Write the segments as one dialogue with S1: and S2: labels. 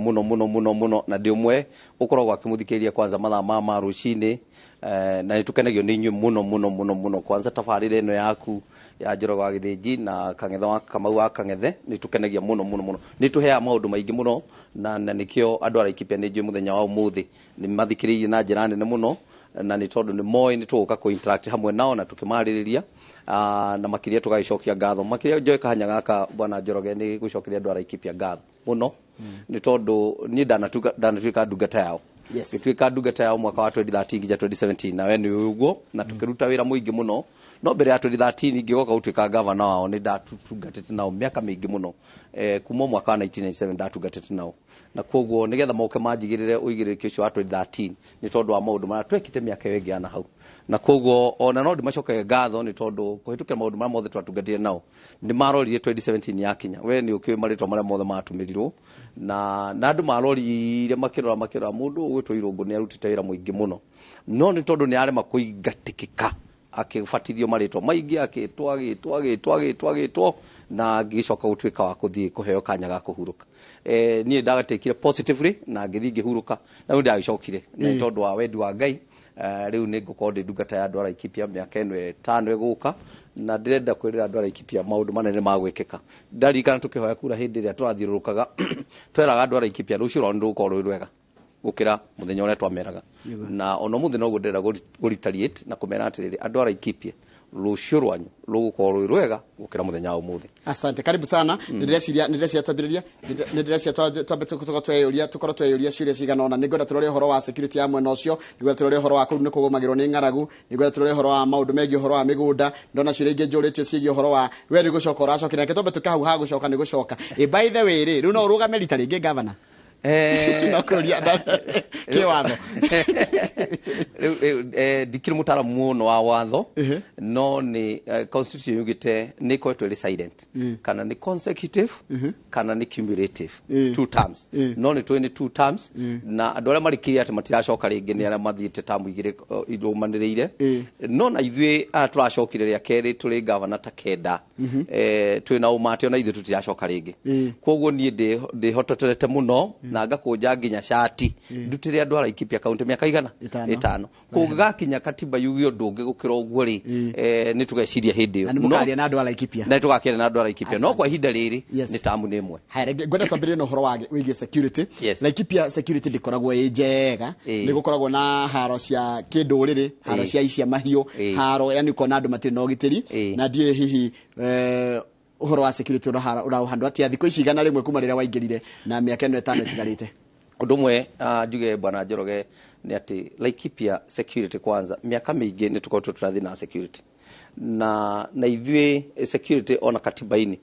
S1: Mũno mũno mũno mũno, na ndĩ ũmwe ũkoragwo akĩmũthikĩrĩria kwanza mathaa ma rũcinĩ, na nĩ tũkenagio nĩ inyuĩ mũno mũno mũno mũno, kwanza tabarĩra ĩno yaku ya Njoroge wa Gĩthĩnji na Kang'ethe wa Kamau wa Kang'ethe. Nĩ tũkenagia mũno mũno mũno, nĩ tũheaga maũndũ maingĩ mũno, na nĩkĩo andũ a Laikipia nĩ njũĩ mũthenya wa ũmũthĩ nĩ mathikĩrĩirie na njĩra nene mũno, na nĩ tondũ nĩ moĩ nĩ tũgũka kũ interact hamwe nao na tũkĩmarĩrĩria. Na makĩria tũgagĩcokia ngatho, makĩria njoe kanya gaka, bwana Njoroge, nĩ gũcokeria andũ a Laikipia ngatho mũno, nĩ tondũ niĩ ndanatuĩka ndungata yao. Ngĩtuĩka ndungata yao mwaka wa 2013 nginya 2017, na we nĩ ũĩ ũguo, na tũkĩruta wĩra mũingĩ mũno. No mbere ya 2013 ngĩgoka gũtuĩka gavana wao, nĩ ndatungatĩte nao mĩaka mĩingĩ mũno, kuma mwaka wa 1997 ndatungatĩte nao, na koguo nĩgetha moke manjigĩrĩre ũigĩrĩrĩki ũcio wa 2013 nĩ tondũ wa maũndũ marĩa twekĩte mĩaka ĩyo ĩngĩ ya na hau. Na koguo ona no ndĩmacokerie ngatho nĩ tondũ kũhĩtũkĩra maũndũ marĩa mothe twatungatire nao, nĩ marorire 2017 yakinya, we nĩ ũkĩũĩ marĩtwa marĩa mothe matũmĩrirwo, na andũ marorire makĩrora makĩrora mũndũ ũgwĩtwo Irũngũ nĩ arutĩte wĩra mũingĩ mũno, no nĩ tondũ nĩ arema kũingatĩkĩka, akĩbatithio marĩtwa maingĩ, agĩtwo agĩtwo agĩtwo agĩtwo agĩtwo, na ngĩcoka gũtuĩka wa kũthiĩ kũheo kanya ga kũhurũka. Niĩ ndagatĩkire positively na ngĩthiĩ ngĩhurũka, na rĩu ndagĩcokire na nĩ tondũ wa wendi wa Ngai. Rĩu nĩ ngũkorwo ndĩ ndungata ya andũ a Laikipia mĩaka ĩno 5 ĩgũka, na ndĩrenda kwĩrĩra andũ a Laikipia maũndũ manene ma gwĩkĩka. Ndaririkana tũkĩhoya kura hĩndĩ ĩrĩa tũrathiũrũrũkaga, tweraga andũ a Laikipia rũciũ rwao nĩ rũgũkorwo rwĩ rwega gũkĩra mũthenya ũrĩa twameraga, na ona ũmũthĩ noguo ndĩrenda gũ-reiterate na kũmera atĩrĩrĩ, andũ a Laikipia, rũciũ rwanyu rũgũkorwo rwĩ rwega gũkĩra mũthenya wa ũmũthĩ.
S2: Asante, karibu sana. Nĩ ndĩreciria twambĩrĩria, nĩ ndĩreciria twambe tũkorwo tweyũria, tũkorwo tweyũria ciũria cigana ũna. Nĩ ngwenda tũrore ũhoro wa security ya mwena ũcio, nĩ ngwenda tũrore ũhoro wa kũu nĩ kũgũmagĩrwo nĩ ng'aragu, nĩ ngwenda tũrore ũhoro wa maũndũ megiĩ ũhoro wa mĩgũnda. Ndona ciũria ingĩ njũrĩtio ciĩgiĩ ũhoro wa we nĩ gũcoka ũracokera. Reke twambe tũke hau ha gũcoka nĩ gũcoka. By the way rĩ, rĩu no ũrũgame rita rĩngĩ gavana? No kũria kĩwatho.
S1: Rĩu ndikĩrĩ mũtaaramu mũno wa watho, no nĩ constitution yugĩte nĩ ĩkoretwo ĩrĩ silent kana nĩ consecutive kana nĩ cumulative two terms, no nĩ tũĩ nĩ two terms, na andũ arĩa marĩkĩrie atĩ matiracoka rĩngĩ nĩ arĩa mathiĩte tamu 2 irũmanĩrĩire. No na ithuĩ aya tũracokire rĩa kerĩ tũrĩ gavana ta 9, twĩ na ũma atĩ ona ithuĩ tũtiracoka rĩngĩ. Koguo niĩ ndĩhototerete mũno na ngakũnja nginya cati ndutĩre andũ a Laikipia County mĩaka igana?
S2: 5.
S1: 5. Kũngĩgakinya katiba yuge ũndũ ũngĩ gũkĩra ũguo rĩ, nĩ tũgeciria hĩndĩ ĩyo.
S2: Na nĩ mũkaria na andũ a Laikipia?
S1: Na nĩ tũgakĩaria na andũ a Laikipia, no kwa ihinda rĩrĩ nĩ tamu nĩ 1.
S2: Haya, reke ngwenda twambĩrĩrie na ũhoro wa wĩgiĩ security. Laikipia security ndĩkoragwo ĩ njega. Nĩ gũkoragwo na haro cia kĩndũrĩrĩ, haro cia icia mahiũ, haro yani ũkona andũ matirĩ na ũgitĩri. Na ndiũĩ hihi ũhoro wa security ũraũhandwo atĩa thikũ ici 100 kuma rĩrĩa waingĩrire na mĩaka ĩno 5 ĩtigarĩte?
S1: Ũndũ ũmwe, njuge bwana Njoroge, nĩ atĩ Laikipia security kwanza mĩaka mĩingĩ nĩ tũkoretwo tũrathiĩ na security, na ithuĩ security ona katiba-inĩ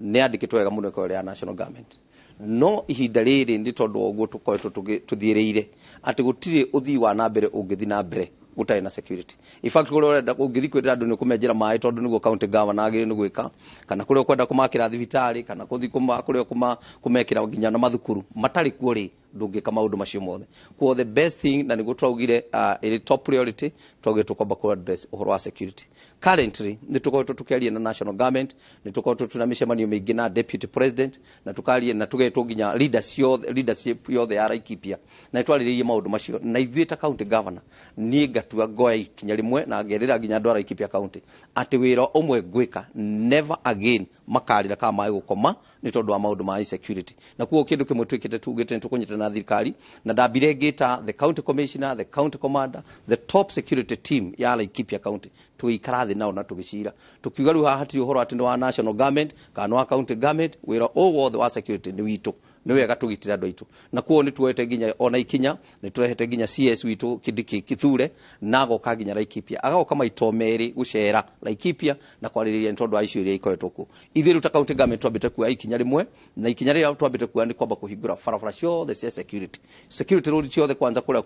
S1: nĩ yandĩkĩtwo wega mũno ĩkorwo ĩrĩ ya national government, no ihinda rĩrĩ nĩ tondũ wa ũguo tũkoretwo tũthiĩrĩire atĩ gũtirĩ ũthii wa na mbere ũngĩthiĩ na mbere gũtarĩ na security. In fact, kũrĩa ũrenda ũngĩthiĩ kwĩrĩra andũ nĩ kũmenjera maĩ tondũ nĩguo county governor agĩrĩirwo nĩ gwĩka, kana kũrĩa ũkwenda kũmakĩra thibitarĩ, kana kũthiĩ kũrĩa kũmekĩra nginya na mathukuru matarĩ kuo rĩ, ndũngĩka maũndũ macio mothe. Kuo the best thing, na nĩguo twaugire ĩrĩ top priority, twaugire tũkwamba kũ address ũhoro wa security. Currently nĩ tũkoretwo tũkĩaria na national government, nĩ tũkoretwo twĩna mĩcemanio mĩingĩ na deputy president, na tũkaria na tũgetwo nginya leaders yothe, leadership yothe ya Laikipia, na nĩ twarĩrĩirie maũndũ macio. Na ithuĩ ta county governor, niĩ ngatua ngoya ikinya rĩmwe na ngerĩra nginya andũ a Laikipia County atĩ wĩra ũmwe ngwĩka, never again makarĩra kana mage gũkoma nĩ tondũ wa maũndũ ma insecurity. Na kuo kĩndũ kĩmwe twĩkĩte, tugĩte nĩ tũkũnyitana na thirikari, na ndambire ngĩta the county commissioner, the county commander, the top security team ya Laikipia County, tũgĩikara thĩ nao na tũgĩcira, tũkiuga rĩu haha hatirĩ ũhoro atĩ nĩ wa national government kana nĩ wa county government, wĩra o wothe wa security nĩ witũ, nĩ wega tũgitĩre andũ aitũ. Na kuo nĩ tuoete nginya ona ikinya, nĩ tũrehete nginya CS witũ Kindiki Kithure, na agoka nginya Laikipia, agoka maito merĩ gũcera Laikipia na kwarĩrĩria nĩ tondũ wa icio iria ikoretwo kuo. Ithuĩ rĩu ta county government twambĩte kuoya ikinya rĩmwe, na ikinya rĩrĩa twambĩte kuoya nĩ kwamba kũhingũra barabara ciothe cia security, security road ciothe, kwanza kũrĩa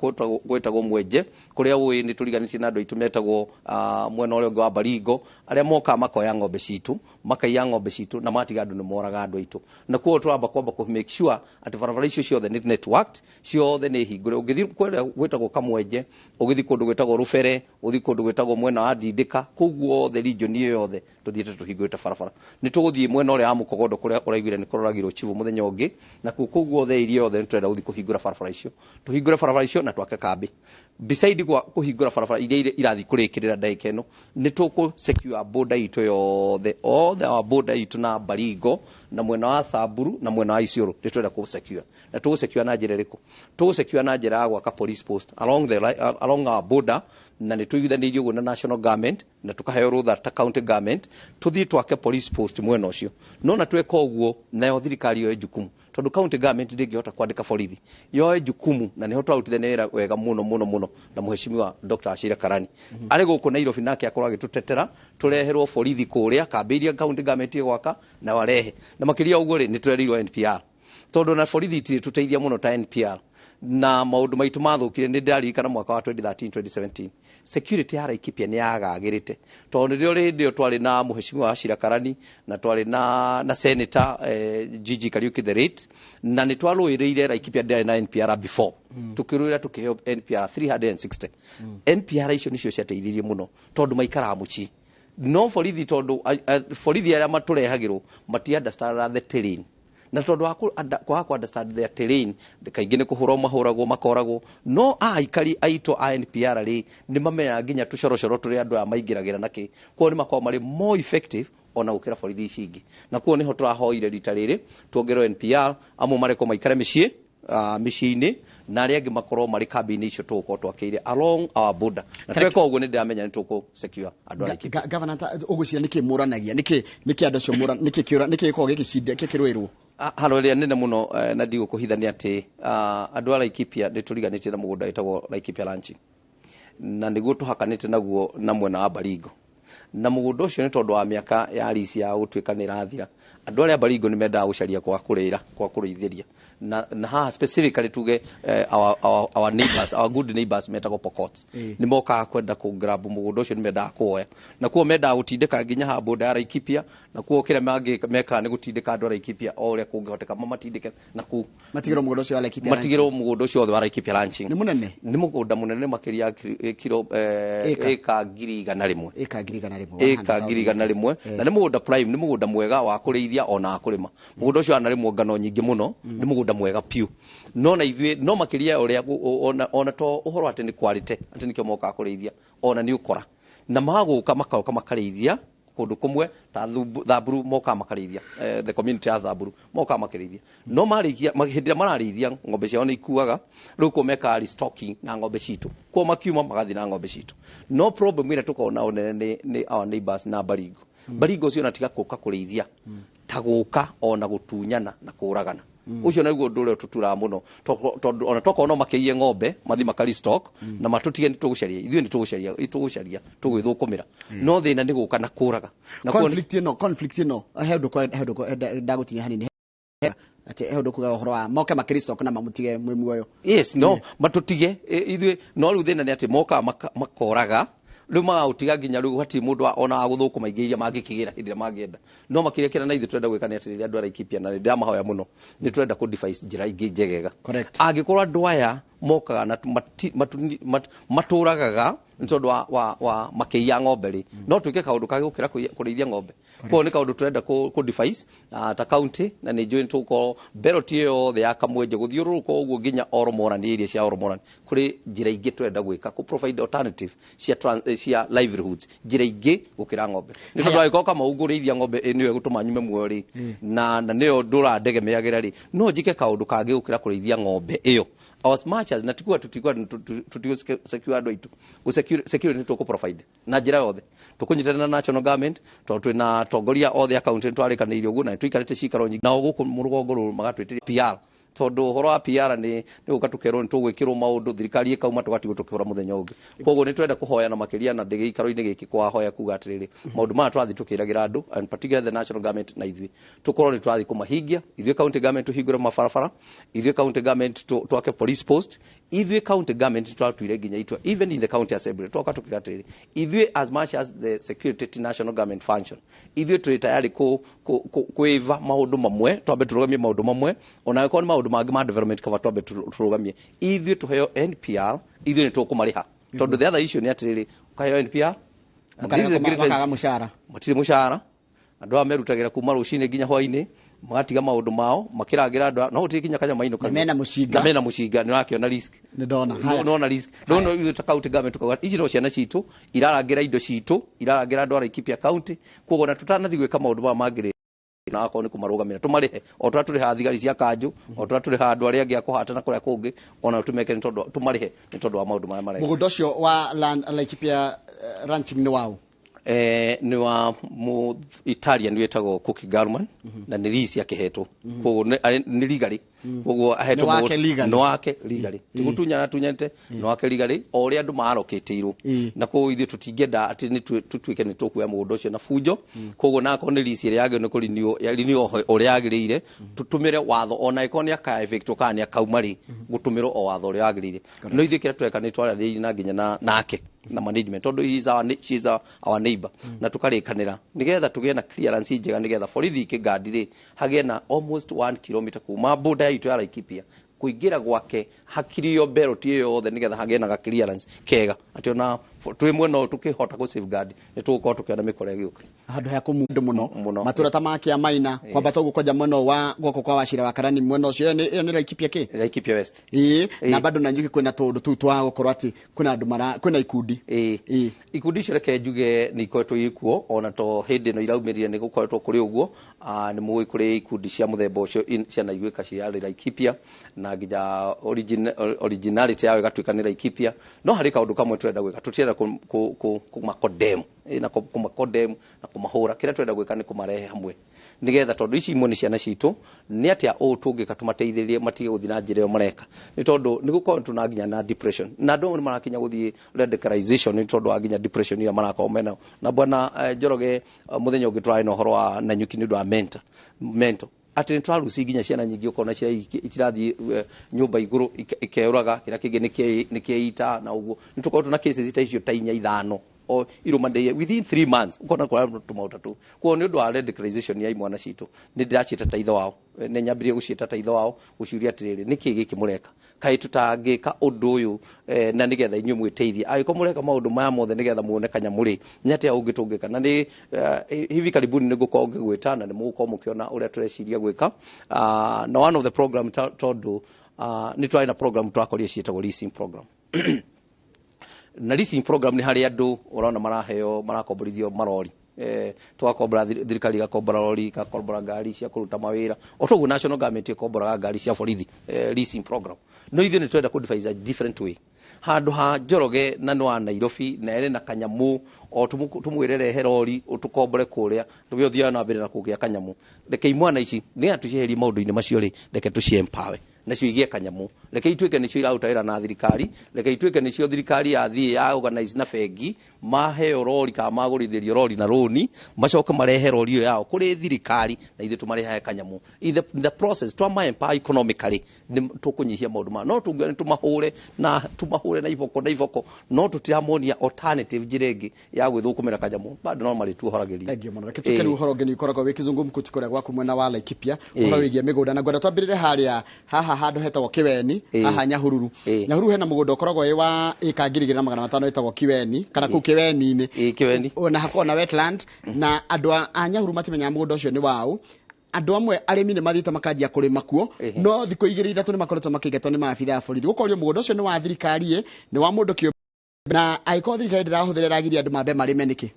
S1: gwĩtagwo Mwenje, kũrĩa ũĩ nĩ tũriganĩtie na andũ aitũ metagwo mwena ũrĩa ũngĩ wa Baringo, arĩa mokaga makoya ng'ombe citũ, makaiya ng'ombe citũ na matiga andũ nĩ moraga andũ aitũ. Na kuo tũramba kwamba kũ make sure sure atĩ barabara icio ciothe nĩ networked, ciothe nĩ hingũre. Ũngĩthiĩ kũrĩa gwĩtagwo Kamwenje, ũgĩthiĩ kũndũ gwĩtagwo Rũbere, ũthiĩ kũndũ gwĩtagwo mwena wa Ndindĩka, kũu guothe region ĩyo yothe tũthiĩte tũhingũrĩte barabara. Nĩ tũgũthiĩ mwena ũrĩa wa Mũkogondo kũrĩa ũraiguire nĩ kũroragirwo chifu mũthenya ũngĩ, na kuo kũu guothe area yothe nĩ tũrenda gũthiĩ kũhingũra barabara icio. Tũhingũre barabara icio na twake kambĩ. Beside gwa kũhingũra barabara iria irathiĩ kũrĩkĩrĩra ndagĩka ĩno, nĩ tũkũ secure border itũ yothe, othe our border itũ na Baringo na mwena wa Samburu na mwena wa Isiolo nĩ tũrenda kũ secure. Na tũgũ secure na njĩra ĩrĩkũ? Tũgũ secure na njĩra ya gwaka police post along our border, na nĩ tũiguithanĩirie ũguo na national government na tũkaheo rũtha ta county government tũthiĩ twake police post mwena ũcio. No na tweka ũguo, nayo thirikari yoe jukumu, tondũ county government ndĩngĩhota kwandĩka borithi, yoe jukumu. Na nĩho twarutithania wĩra wega mũno mũno mũno na mheshimiwa Dr. Wachira Karani arĩ gũkũ Nairobi, nake akorwo agĩtũtetera tũreherwo borithi kũrĩa kambĩ iria county government ĩgwaka na warehe. Na makĩria ũguo rĩ, nĩ tũrereirwo NPR, tondũ na borithi itirĩ tũteithia mũno ta NPR, na maũndũ maitũ mathũkire. Nĩ ndĩraririkana mwaka wa 2013 2017 security ya Laikipia nĩ yagagĩrĩte, tondũ nĩrĩo hĩndĩ ĩyo twarĩ na mheshimiwa Wachira Karani na twarĩ na senator Gigi Kariuki the late, na nĩ twarũĩrĩire Laikipia ndĩarĩ na NPR before. Tukĩrũĩra tukĩheo NPR 360. NPR icio nĩcio ciateithirie mũno, tondũ maikaraga mũciĩ no borithi, tondũ borithi arĩa matũrehagĩrwo mati understand the terrain, na tondũ wa kwaga ku understand their terrain, kaingĩ nĩ kũhũrwo mahũragwo, makoragwo. No aikari aitũ a NPR rĩ, nĩ mamenyaga nginya tũcorocoro tũrĩa andũ aya maingĩragĩra nakĩ, koguo nĩ makoragwo marĩ more effective ona gũkĩra borithi ici ingĩ. Na koguo nĩho tũrahoire rita rĩrĩ tuongererwo NPR, amwe marekwo maikare mĩciĩ mĩciĩ-inĩ na arĩa angĩ makorwo marĩ kambĩ-inĩ icio tũgũkorwo twakĩire along our border. Na tweka ũguo nĩ ndĩramenya nĩ tũkũ secure andũ a Laikipia.
S2: Gavana, ũgwĩciria nĩkĩ mũranagia, nĩkĩ andũ acio mũra, nĩkĩ kĩũra, nĩkĩ gĩkoragwo gĩkĩcinda gĩkĩrũĩrwo?
S1: Haro ĩrĩa nene mũno na ndigũkũhitha nĩ atĩ andũ a Laikipia nĩ tũriganĩtie na mũgũnda wĩtagwo Laikipia Ranching, na nĩguo tũhakanĩte naguo na mwena wa Baringo. Na mũgũnda ũcio nĩ tondũ wa mĩaka ya lease ya gũtuĩka nĩ ĩrathira, andũ arĩa a Baringo nĩ mendaga gũcaria kwa kũrĩra, kwa kũrĩithĩria, na haha specifically tuge our neighbors, our good neighbors metagwo Pokots, nĩ mokaga kwenda kũ grab mũgũnda ũcio, nĩ mendaga kuoya, na kuo mendaga gũtindĩka nginya haha border ya Laikipia. Na kuo kĩrĩa mekaga nĩ gũtindĩka andũ a Laikipia o ũrĩa kũngĩhoteka, mamatindĩke na kũu.
S2: Matigĩrwo mũgũnda ũcio wa Laikipia?
S1: Matigĩrwo mũgũnda ũcio wothe wa Laikipia Ranching.
S2: Nĩ mũnene?
S1: Nĩ mũgũnda mũnene makĩria ya kiro
S2: Ĩka.
S1: ĩka 100,000.
S2: Ĩka 100,000.
S1: Ĩka 100,000, na nĩ mũgũnda prime, nĩ mũgũnda mwega wa kũrĩithia ona wa kũrĩma. Mũgũnda ũcio wanarĩmwo ngano nyingĩ mũno, nĩ mũgũnda mwega piũ. No na ithuĩ no makĩria ya ũrĩa ona to ũhoro atĩ nĩ kwarĩte atĩ nĩkĩo mokaga kũrĩithia, ona nĩ ũkora na magũka makoka makarĩithia kũndũ kũmwe ta Thamburu, mokaga makarĩithia, the community ya Thamburu mokaga makarĩithia. No marĩkia hĩndĩ ĩrĩa mararĩithia, ng'ombe ciao nĩ ikuaga, rĩu kuo mekaga restocking na ng'ombe citũ, kuo makiuma magathiĩ na ng'ombe citũ. No problem ĩrĩa tũkoragwo nao nene nĩ our neighbors na Baringo. Baringo ũcio na tiga gũka kũrĩithia, ta gũka ona gũtunyana na kũragana, ũcio nĩguo ũndũ ũrĩa tũturaga mũno, tondũ ona tokorwo no makĩiye ng'ombe mathi makari stock na matũtige, nĩ tũgũcaria ithuĩ, nĩ tũgũcaria, tũgũcaria tũgwĩthũkũmĩra, no thĩna nĩ gũka na kũraga. Na kuo
S2: Conflict ĩno he ũndũ ndagũtinia hanini, atĩ he ũndũ kuga ũhoro wa moke makĩri stock na mamũtige mwĩ muoyo.
S1: Yes, no matũtige ithuĩ, no rĩu thĩna nĩ atĩ mokaga makoraga, rĩu magaũtiga nginya rĩu hatirĩ mũndũ ona wa gũthũkũma ingĩ iria mangĩkĩgĩra hĩndĩ ĩrĩa mangĩenda. No makĩria kĩrĩa na ithuĩ tũrenda gwĩka nĩ atĩrĩrĩ, andũ a Laikipia, na nĩ ndĩramahoya mũno, nĩ tũrenda kũ devise njĩra ingĩ njegega. Angĩkorwo andũ aya mokaga na matũragaga nĩ tondũ wa makĩiya ng'ombe rĩ, no twĩke kaũndũ kangĩ gũkĩra kũrĩithia ng'ombe. Koguo nĩ kaũndũ tũrenda kũ devise ta county, na nĩ njũĩ nĩ tũgũkorwo belt ĩyo yothe ya Kamwenje gũthiũrũrũka ũguo nginya Oromorani, area cia Oromorani, kũrĩ njĩra ingĩ tũrenda gwĩka kũ provide alternative cia livelihoods, njĩra ingĩ gũkĩra ng'ombe, nĩ tondũ angĩkorwo Kamau ngũrĩithia ng'ombe nĩyo ĩgũtũma nyume muoyo rĩ, na nĩyo ndũrandegemeagĩra rĩ, no njĩke kaũndũ kangĩ gũkĩra kũrĩithia ng'ombe ĩyo. As much as na tikuga tutikuga tutigo secure andũ aitũ, gũ security nĩ tũkũ provide na njĩra yothe, tũkũnyitanĩra na national government, tondũ twĩna atongoria othe a county, nĩ twarĩkanĩire ũguo na nĩ tũikarĩte cikaro nyingĩ nao gũkũ mũrũgongo rũrũ magatwĩtĩria PR. Tondũ ũhoro wa PR nĩ gũka tũkerwo nĩ tũgwĩkĩrwo maũndũ, thirikari ĩkauma, tũgatigwo tũkĩhũra mũthenya ũngĩ. Koguo nĩ twenda kũhoya na makĩria na ndĩ gĩikaro-inĩ gĩkĩ kwahoya kuga atĩrĩrĩ, maũndũ maya tũrathiĩ tũkĩragĩra andũ, and particularly the national government, na ithuĩ tũkorwo nĩ tũrathiĩ kũmahingia. Ithuĩ county government tũhingũre mabarabara, ithuĩ county government twake police post, ithuĩ county government twatuire nginya itua, even in the county assembly twoka tukiuga atĩrĩrĩ, ithuĩ as much as the security ti national government function, ithuĩ tũrĩ tayari kwĩva maũndũ mamwe, twambe tũrũgamie maũndũ mamwe, ona angĩkorwo nĩ maũndũ mangĩ ma development, kaba twambe tũrũgamie. Ithuĩ tũheo NPR, ithuĩ nĩ tũkũmarĩha, tondũ the other issue nĩ atĩrĩrĩ, ũkaheo NPR and this is the greatest-
S2: Makaga mũcara.
S1: Matirĩ mũcara. Andũ aya merutagĩra kuma rũcinĩ nginya hwainĩ, magatiga maũndũ mao makĩrangĩra andũ aya, no gũtirĩ kinya kanyama-inĩ.
S2: Na mena mũcinga.
S1: Na mena mũcinga, nĩ ũrakĩona risk.
S2: Nĩ ndona. Haya.
S1: Nona risk no ithuĩ ta county government tukauga ici no ciana citũ irarangĩra indo citũ, irarangĩra andũ a Laikipia County. Koguo na tũtanathiĩ gwĩka maũndũ maya mangĩ, na akorwo nĩ kũmarũgamĩra, tũmarĩhe o tũrĩa tũrĩhaga thigari cia kanjũ, o tũrĩa tũrĩhaga andũ arĩa angĩ a kũhata na kũrĩa kũngĩ, ona tũmeke nĩ tondũ tũmarĩhe nĩ tondũ wa maũndũ marĩa mareka.
S2: Mũgũnda ũcio wa land Laikipia ranching nĩ waũ?
S1: Nĩ wa mu Italian wĩtagwo Cookie Garman, na nĩ lease akĩhetwo, koguo nĩ legally, koguo ahetwo.
S2: Nĩ wake
S1: mũgũnda-
S2: legally.
S1: Nĩ wake legally, ti gũtunyana tunyante, nĩ wake legally o ũrĩa andũ marokĩtĩirwo. Na koguo ithuĩ tũtingĩenda atĩ nĩ tũtuĩke nĩ tũkuoya mũgũnda ũcio na bunjo. Koguo na akorwo nĩ lease ĩrĩa yagĩrĩirwo nĩ kũrenew, ya renew ũrĩa yagĩrĩire, tũtũmĩre watho, ona angĩkorwo nĩ aka evict kana nĩ akauma rĩ, gũtũmĩrwo o watho ũrĩa wagĩrĩire. No ithuĩ kĩrĩa tũreka nĩ twaranĩirie na nginya na nake na management, tondũ he is our, she is our neighbor, na tũkarĩkanĩra nĩgetha tũgĩe na clearance njega, nĩgetha borithi ikĩngandi rĩ, hagĩe na almost 1 kilometer kuma border itũ ya Laikipia kũingĩra gwake, hakirio belt ĩyo yothe, nĩgetha hagĩe na ga clearance kega, atĩ ona twĩ mwena ũyũ tũkĩhota kũ safeguard nĩ tũgũkorwo tũkĩona mĩkora ĩgĩũka.
S2: Handå ha kũmundu mũno.
S1: Mũno.
S2: Matũra ta ma Kĩamaina, kwambata ũguo kwanja mwena wa guoko kwa Wachira wa Karani, mwena ũcio, ĩyo nĩ Laikipia kĩ?
S1: Laikipia West.
S2: Ĩĩ, na bado Nanyuki kwĩna tũũndũ tũu twa gũkorwo atĩ kwĩna andũ mara kwĩna ikundi.
S1: Ĩĩ. Ikundi icio reke njuge nĩ ikoretwo ikuo, ona to hĩndĩ ĩno iraumĩrire, nĩ gũkoretwo kũrĩ ũguo. Nĩ mũĩ kũrĩ ikundi cia mũthemba ũcio cianaiguĩka ciarĩ Laikipia, na nginya originality yao ĩgatuĩka nĩ Laikipia. No harĩ kaũndũ kamwe tũrenda gwĩka, tũtirenda kũmakondem, na kũmakondem na kũmahũra. Kĩrĩa tũrenda gwĩka nĩ kũmarehe hamwe, nĩgetha tondũ ici imwe nĩ ciana citũ, nĩ atĩa ũũ tũngĩka tũmateithĩrĩrie matige gũthiĩ na njĩra ĩyo mareka, nĩ tondũ nĩ gũkorwo na nginya na depression, na andũ amwe nĩ marakinya gũthiĩ radicalization nĩ tondũ wa nginya depression ĩrĩa marakorwo menayo. Na bwana Njoroge, mũthenya ũngĩ tũrarĩ na ũhoro wa Nanyuki nĩ ũndũ wa mental, atĩ nĩ tũraruci nginya ciana nyingĩ, ũkona cirathiĩ nyũmba igũrũ ikeyũraga, kĩrĩa kĩngĩ nĩ kĩeita, na ũguo nĩ tũkoretwo na cases ta icio ta inya ithano o irũmanĩrĩire within 3 months, ũkona kwa tũmaũndũ ta tũu. Koguo nĩ ũndũ wa radicalization ya imwana citũ, nĩ ndĩraciĩta ta ithe wao, nĩ nyambĩrĩrie gũciĩta ta ithe wao, gũciũria atĩrĩrĩ, nĩkĩ gĩkĩ mũreka? Kaĩ tũtangĩka ũndũ ũyũ na nĩgetha inyuĩ mwĩteithie? Angĩkorwo mũreka maũndũ maya mothe nĩgetha muone kanyamũ rĩ, nĩ atĩa ũngĩ tũngĩka? Na nĩ hivi karibuni nĩ ngũkorwo ngĩgwĩta na nĩ mũgũkorwo mũkĩona ũrĩa tũreciria gwĩka. Na one of the program tondũ nĩ twarĩ na program twakorire ciĩtagwo leasing program, na leasing program nĩ harĩ andũ ũrona maraheo, marakomborithio marori, tũgakombora, thirikari ĩgakombora rori, ĩgakombora ngari cia kũruta mawĩra, o toguo national government ĩkomboraga ngari cia borithi, leasing program. No ithuĩ nĩ tũrenda kũ devise a different way, handũ ha Njoroge na nĩ wa Nairobi na ere na kanyamũ o tũmwĩre rehe rori ũtũkombore kũrĩa, we ũthiaga na mbere na kũgĩa kanyamũ. Reke imwana ici nĩgetha tũcieherie maũndũ-inĩ macio rĩ, reke tũci empower nacio igĩe kanyamũ, reke ituĩke nĩcio iraruta wĩra na thirikari, reke ituĩke nĩcio thirikari yathiĩ ya organize na bengi, maheo rori kana magũrithĩrio rori na rũni, macoke marehe rori ĩyo yao kũrĩ thirikari na ithuĩ tũmarehae kanyamũ. In the process twama empower economically, nĩ tũkũnyihia maũndũ maya. No tũngiuga nĩ tũmahũre na iboko na iboko, no tũtiramonia alternative, njĩra ĩngĩ ya gwĩthũkũmĩra kanyamũ, bado no marĩtuohoragĩria.
S2: Thank you mũno. Reke tũke rĩu ũhoro ũngĩ nĩ ũkoragwo wĩ kĩzungumkuti kũrĩa gwaku mwena wa Laikipia, ũhoro wĩgiĩ mĩgũnda, na ngwenda twambĩrĩre harĩa haha handũ hetagwo Kĩweni. Haha Nyahururu. Nyahururu hena mũgũnda ũkoragwo wĩ wa ĩka 2500 wĩtagwo Kiweni, kana kũu Kĩweni-inĩ.
S1: Ĩĩ, Kĩweni.
S2: Na hakoragwo na wetland, na andũ a Nyahururu matimenyaga mũgũnda ũcio nĩ wao. Andũ amwe arĩmi nĩ mathiĩte makanjia kũrĩma kuo, no thikũ igĩrĩ ithatũ nĩ makoretwo makĩingatwo nĩ maabitha a borithi. Gũkorio mũgũnda ũcio nĩ wa thirikari ĩ nĩ wa mũndũ kĩũmbe, na angĩkorwo thirikari ndĩrahũthĩra, ĩragiria andũ mambe marĩme nĩkĩ?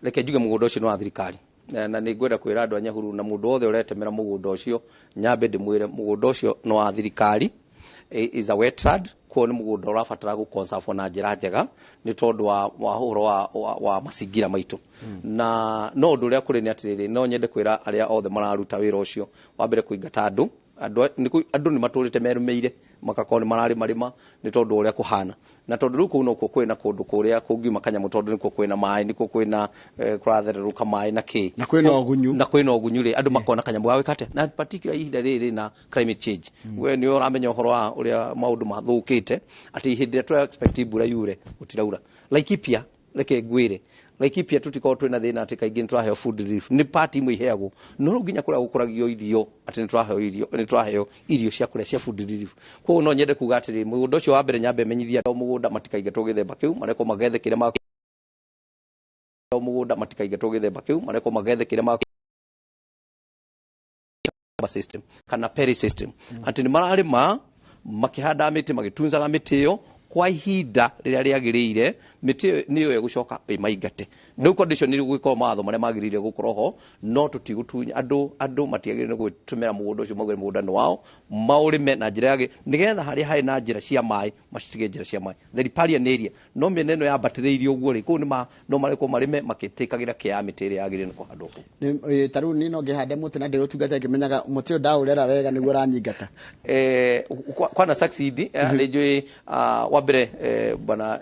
S1: Reke njuge mũgũnda ũcio nĩ wa thirikari. Na nĩ ngwenda kwĩra andũ a Nyahururu na mũndũ wothe ũretemera mũgũnda ũcio, nyambe ndĩmwĩre mũgũnda ũcio nĩ wa thirikari. Is a wetland, kuo nĩ mũgũnda ũrabatara gũ na njĩra njega nĩ tondũ wa ũhoro wa macingira maitũ. Na no ũndũ ũrĩa kũrĩ nĩ atĩrĩrĩ, no nyende kwĩra arĩa othe mararuta wĩra ũcio wa mbere kũingata andũ. Andũ nĩ matũrĩte merũmĩire makakorwo nĩ mararĩmarĩma nĩ tondũ ũrĩa kũhana, na tondũ rĩu kũu nokuo kwĩna kũndũ kũrĩa kũngiuma kanyamũ, tondũ nĩkuo kwĩna maĩ, nĩkuo kwĩna kũrathererũka maĩ na kĩ.
S2: Na kwĩna ũgunyu.
S1: Na kwĩna ũgunyu rĩ, andũ makona kanyamũ ga gwĩka atĩa, na particular ihinda rĩrĩ na climate change. We nĩ ũramenya ũhoro wa ũrĩa maũndũ mathũkĩte, atĩ hĩndĩ ĩrĩa tũra expect mbura yure gũtiraura. Laikipia, reke ngwĩre, Laikipia tũtikorwo twĩna thĩna atĩ kaingĩ nĩ tũraheo food relief, nĩ part imwe iheagwo, no rĩu nginya kũrĩa gũkũragio irio atĩ nĩ tũraheo irio, nĩ tũraheo irio cia kũrĩa cia food relief. Koguo no nyende kuga atĩrĩ, mũgũnda ũcio wa mbere nyambe menyithia andũ mũgũnda matikaingatwo gĩthemba kĩu, marekwo magethe kĩrĩa ma mũgũnda matikaingatwo gĩthemba kĩu, marekwo magethe kĩrĩa ma system kana peri system, atĩ nĩ mararĩma makĩhandaga mĩtĩ, magĩtunzaga mĩtĩ ĩyo kwa ihinda rĩrĩa rĩagĩrĩire, mĩtĩ ĩyo nĩyo ĩgũcoka ĩmaingate. Rĩu condition nĩ gũgĩkorwo mawatho marĩa magĩrĩire gũkorwo ho, no tũtigũtunya andũ. Andũ matiagĩrĩire nĩ gwĩtũmĩra mũgũnda ũcio maugĩre mũgũnda nĩ wao, maũrĩme na njĩra yagĩ nĩgetha harĩa harĩ na njĩra cia maĩ macitige njĩra cia maĩ, the riparian area. No mĩena ĩno yambatĩrĩirie ũguo rĩ, kũu nĩ ma no marekwo marĩme makĩtĩkagĩra kĩa ya mĩtĩ ĩrĩa yagĩrĩire nĩ kũhandwo kũu.
S2: Ta rĩu niĩ no ngĩhande mũtĩ na ndĩũtungate ngĩmenyaga mũtĩ ũyũ ndaũrera wega nĩguo ũranyingata.
S1: Kwana succeed nĩ njũĩ wa mbere, bwana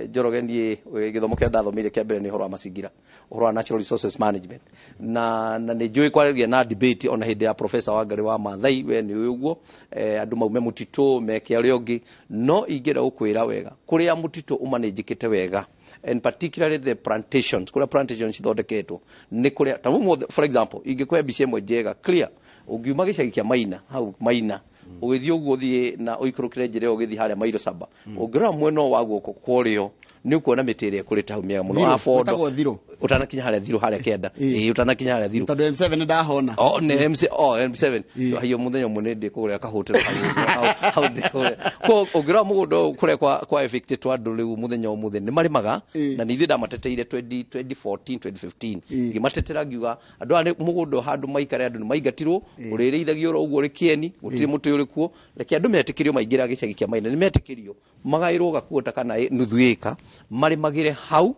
S1: Njoroge, niĩ gĩthomo kĩrĩa ndathomeire kĩa mbere nĩ ũhoro wa macingira, ũhoro wa natural resources management, na nĩ njũĩ kwarĩria na debate ona hĩndĩ ya Professor Wangari wa Maathai, we nĩ ũĩ ũguo, andũ maume mũtitũ meke ũrĩa ũngĩ. No ingĩenda gũkwĩra wega, kũrĩa mũtitũ ũmanĩnjĩkĩte wega, and particularly the plantations, kũrĩa plantations cithondeketwo nĩ kũrĩa ta ũmũthĩ, for example, ingĩkũhe mbica ĩmwe njega clear, ũngiuma gĩcagi kĩa Maina hau Maina, ũgĩthiĩ ũguo, ũthiĩ na ũikũrũkĩre njĩra ĩyo ũgĩthiĩ harĩa mairo saba, ũngĩrora mwena ũyũ wa guoko kwa ũrĩo nĩ ũkuona mĩtĩ ĩrĩa ĩkũrĩte hau mĩega mũno.
S2: Thirũ,
S1: Abondo.
S2: gwĩtagwo Thirũ.
S1: Ũtanakinya harĩa Thirũ harĩa kĩanda. Ĩĩ, ũtanakinya harĩa Thirũ.
S2: Tondũ M7 nĩ ndahona.
S1: Oh, nĩ MC, oh, M7. Hiyo mũthenya ũmwe nĩ ndĩkũgũrĩra kahũtĩro hau hau ndĩkũgũrĩra. Koguo ũngĩrora mũgũnda ũyũ kũrĩa kwa evicted andũ rĩu mũthenya ũmũthĩ nĩ marĩmaga, na nĩ ithuĩ ndamateteire 20 2014 2015, ngĩmatetera ngiuga andũ aya nĩ mũgũnda handũ maikare, andũ nĩ maingatirwo, ũrĩrĩithagio oro ũguo ũrĩ kĩeni, gũtirĩ mũtĩ ũrĩ kuo, reke andũ metĩkĩrio maingĩra gĩcagi kĩa Maina. Nĩ metĩkĩrio magaĩrwo gakuota kana nuthu ĩka marĩmagĩre hau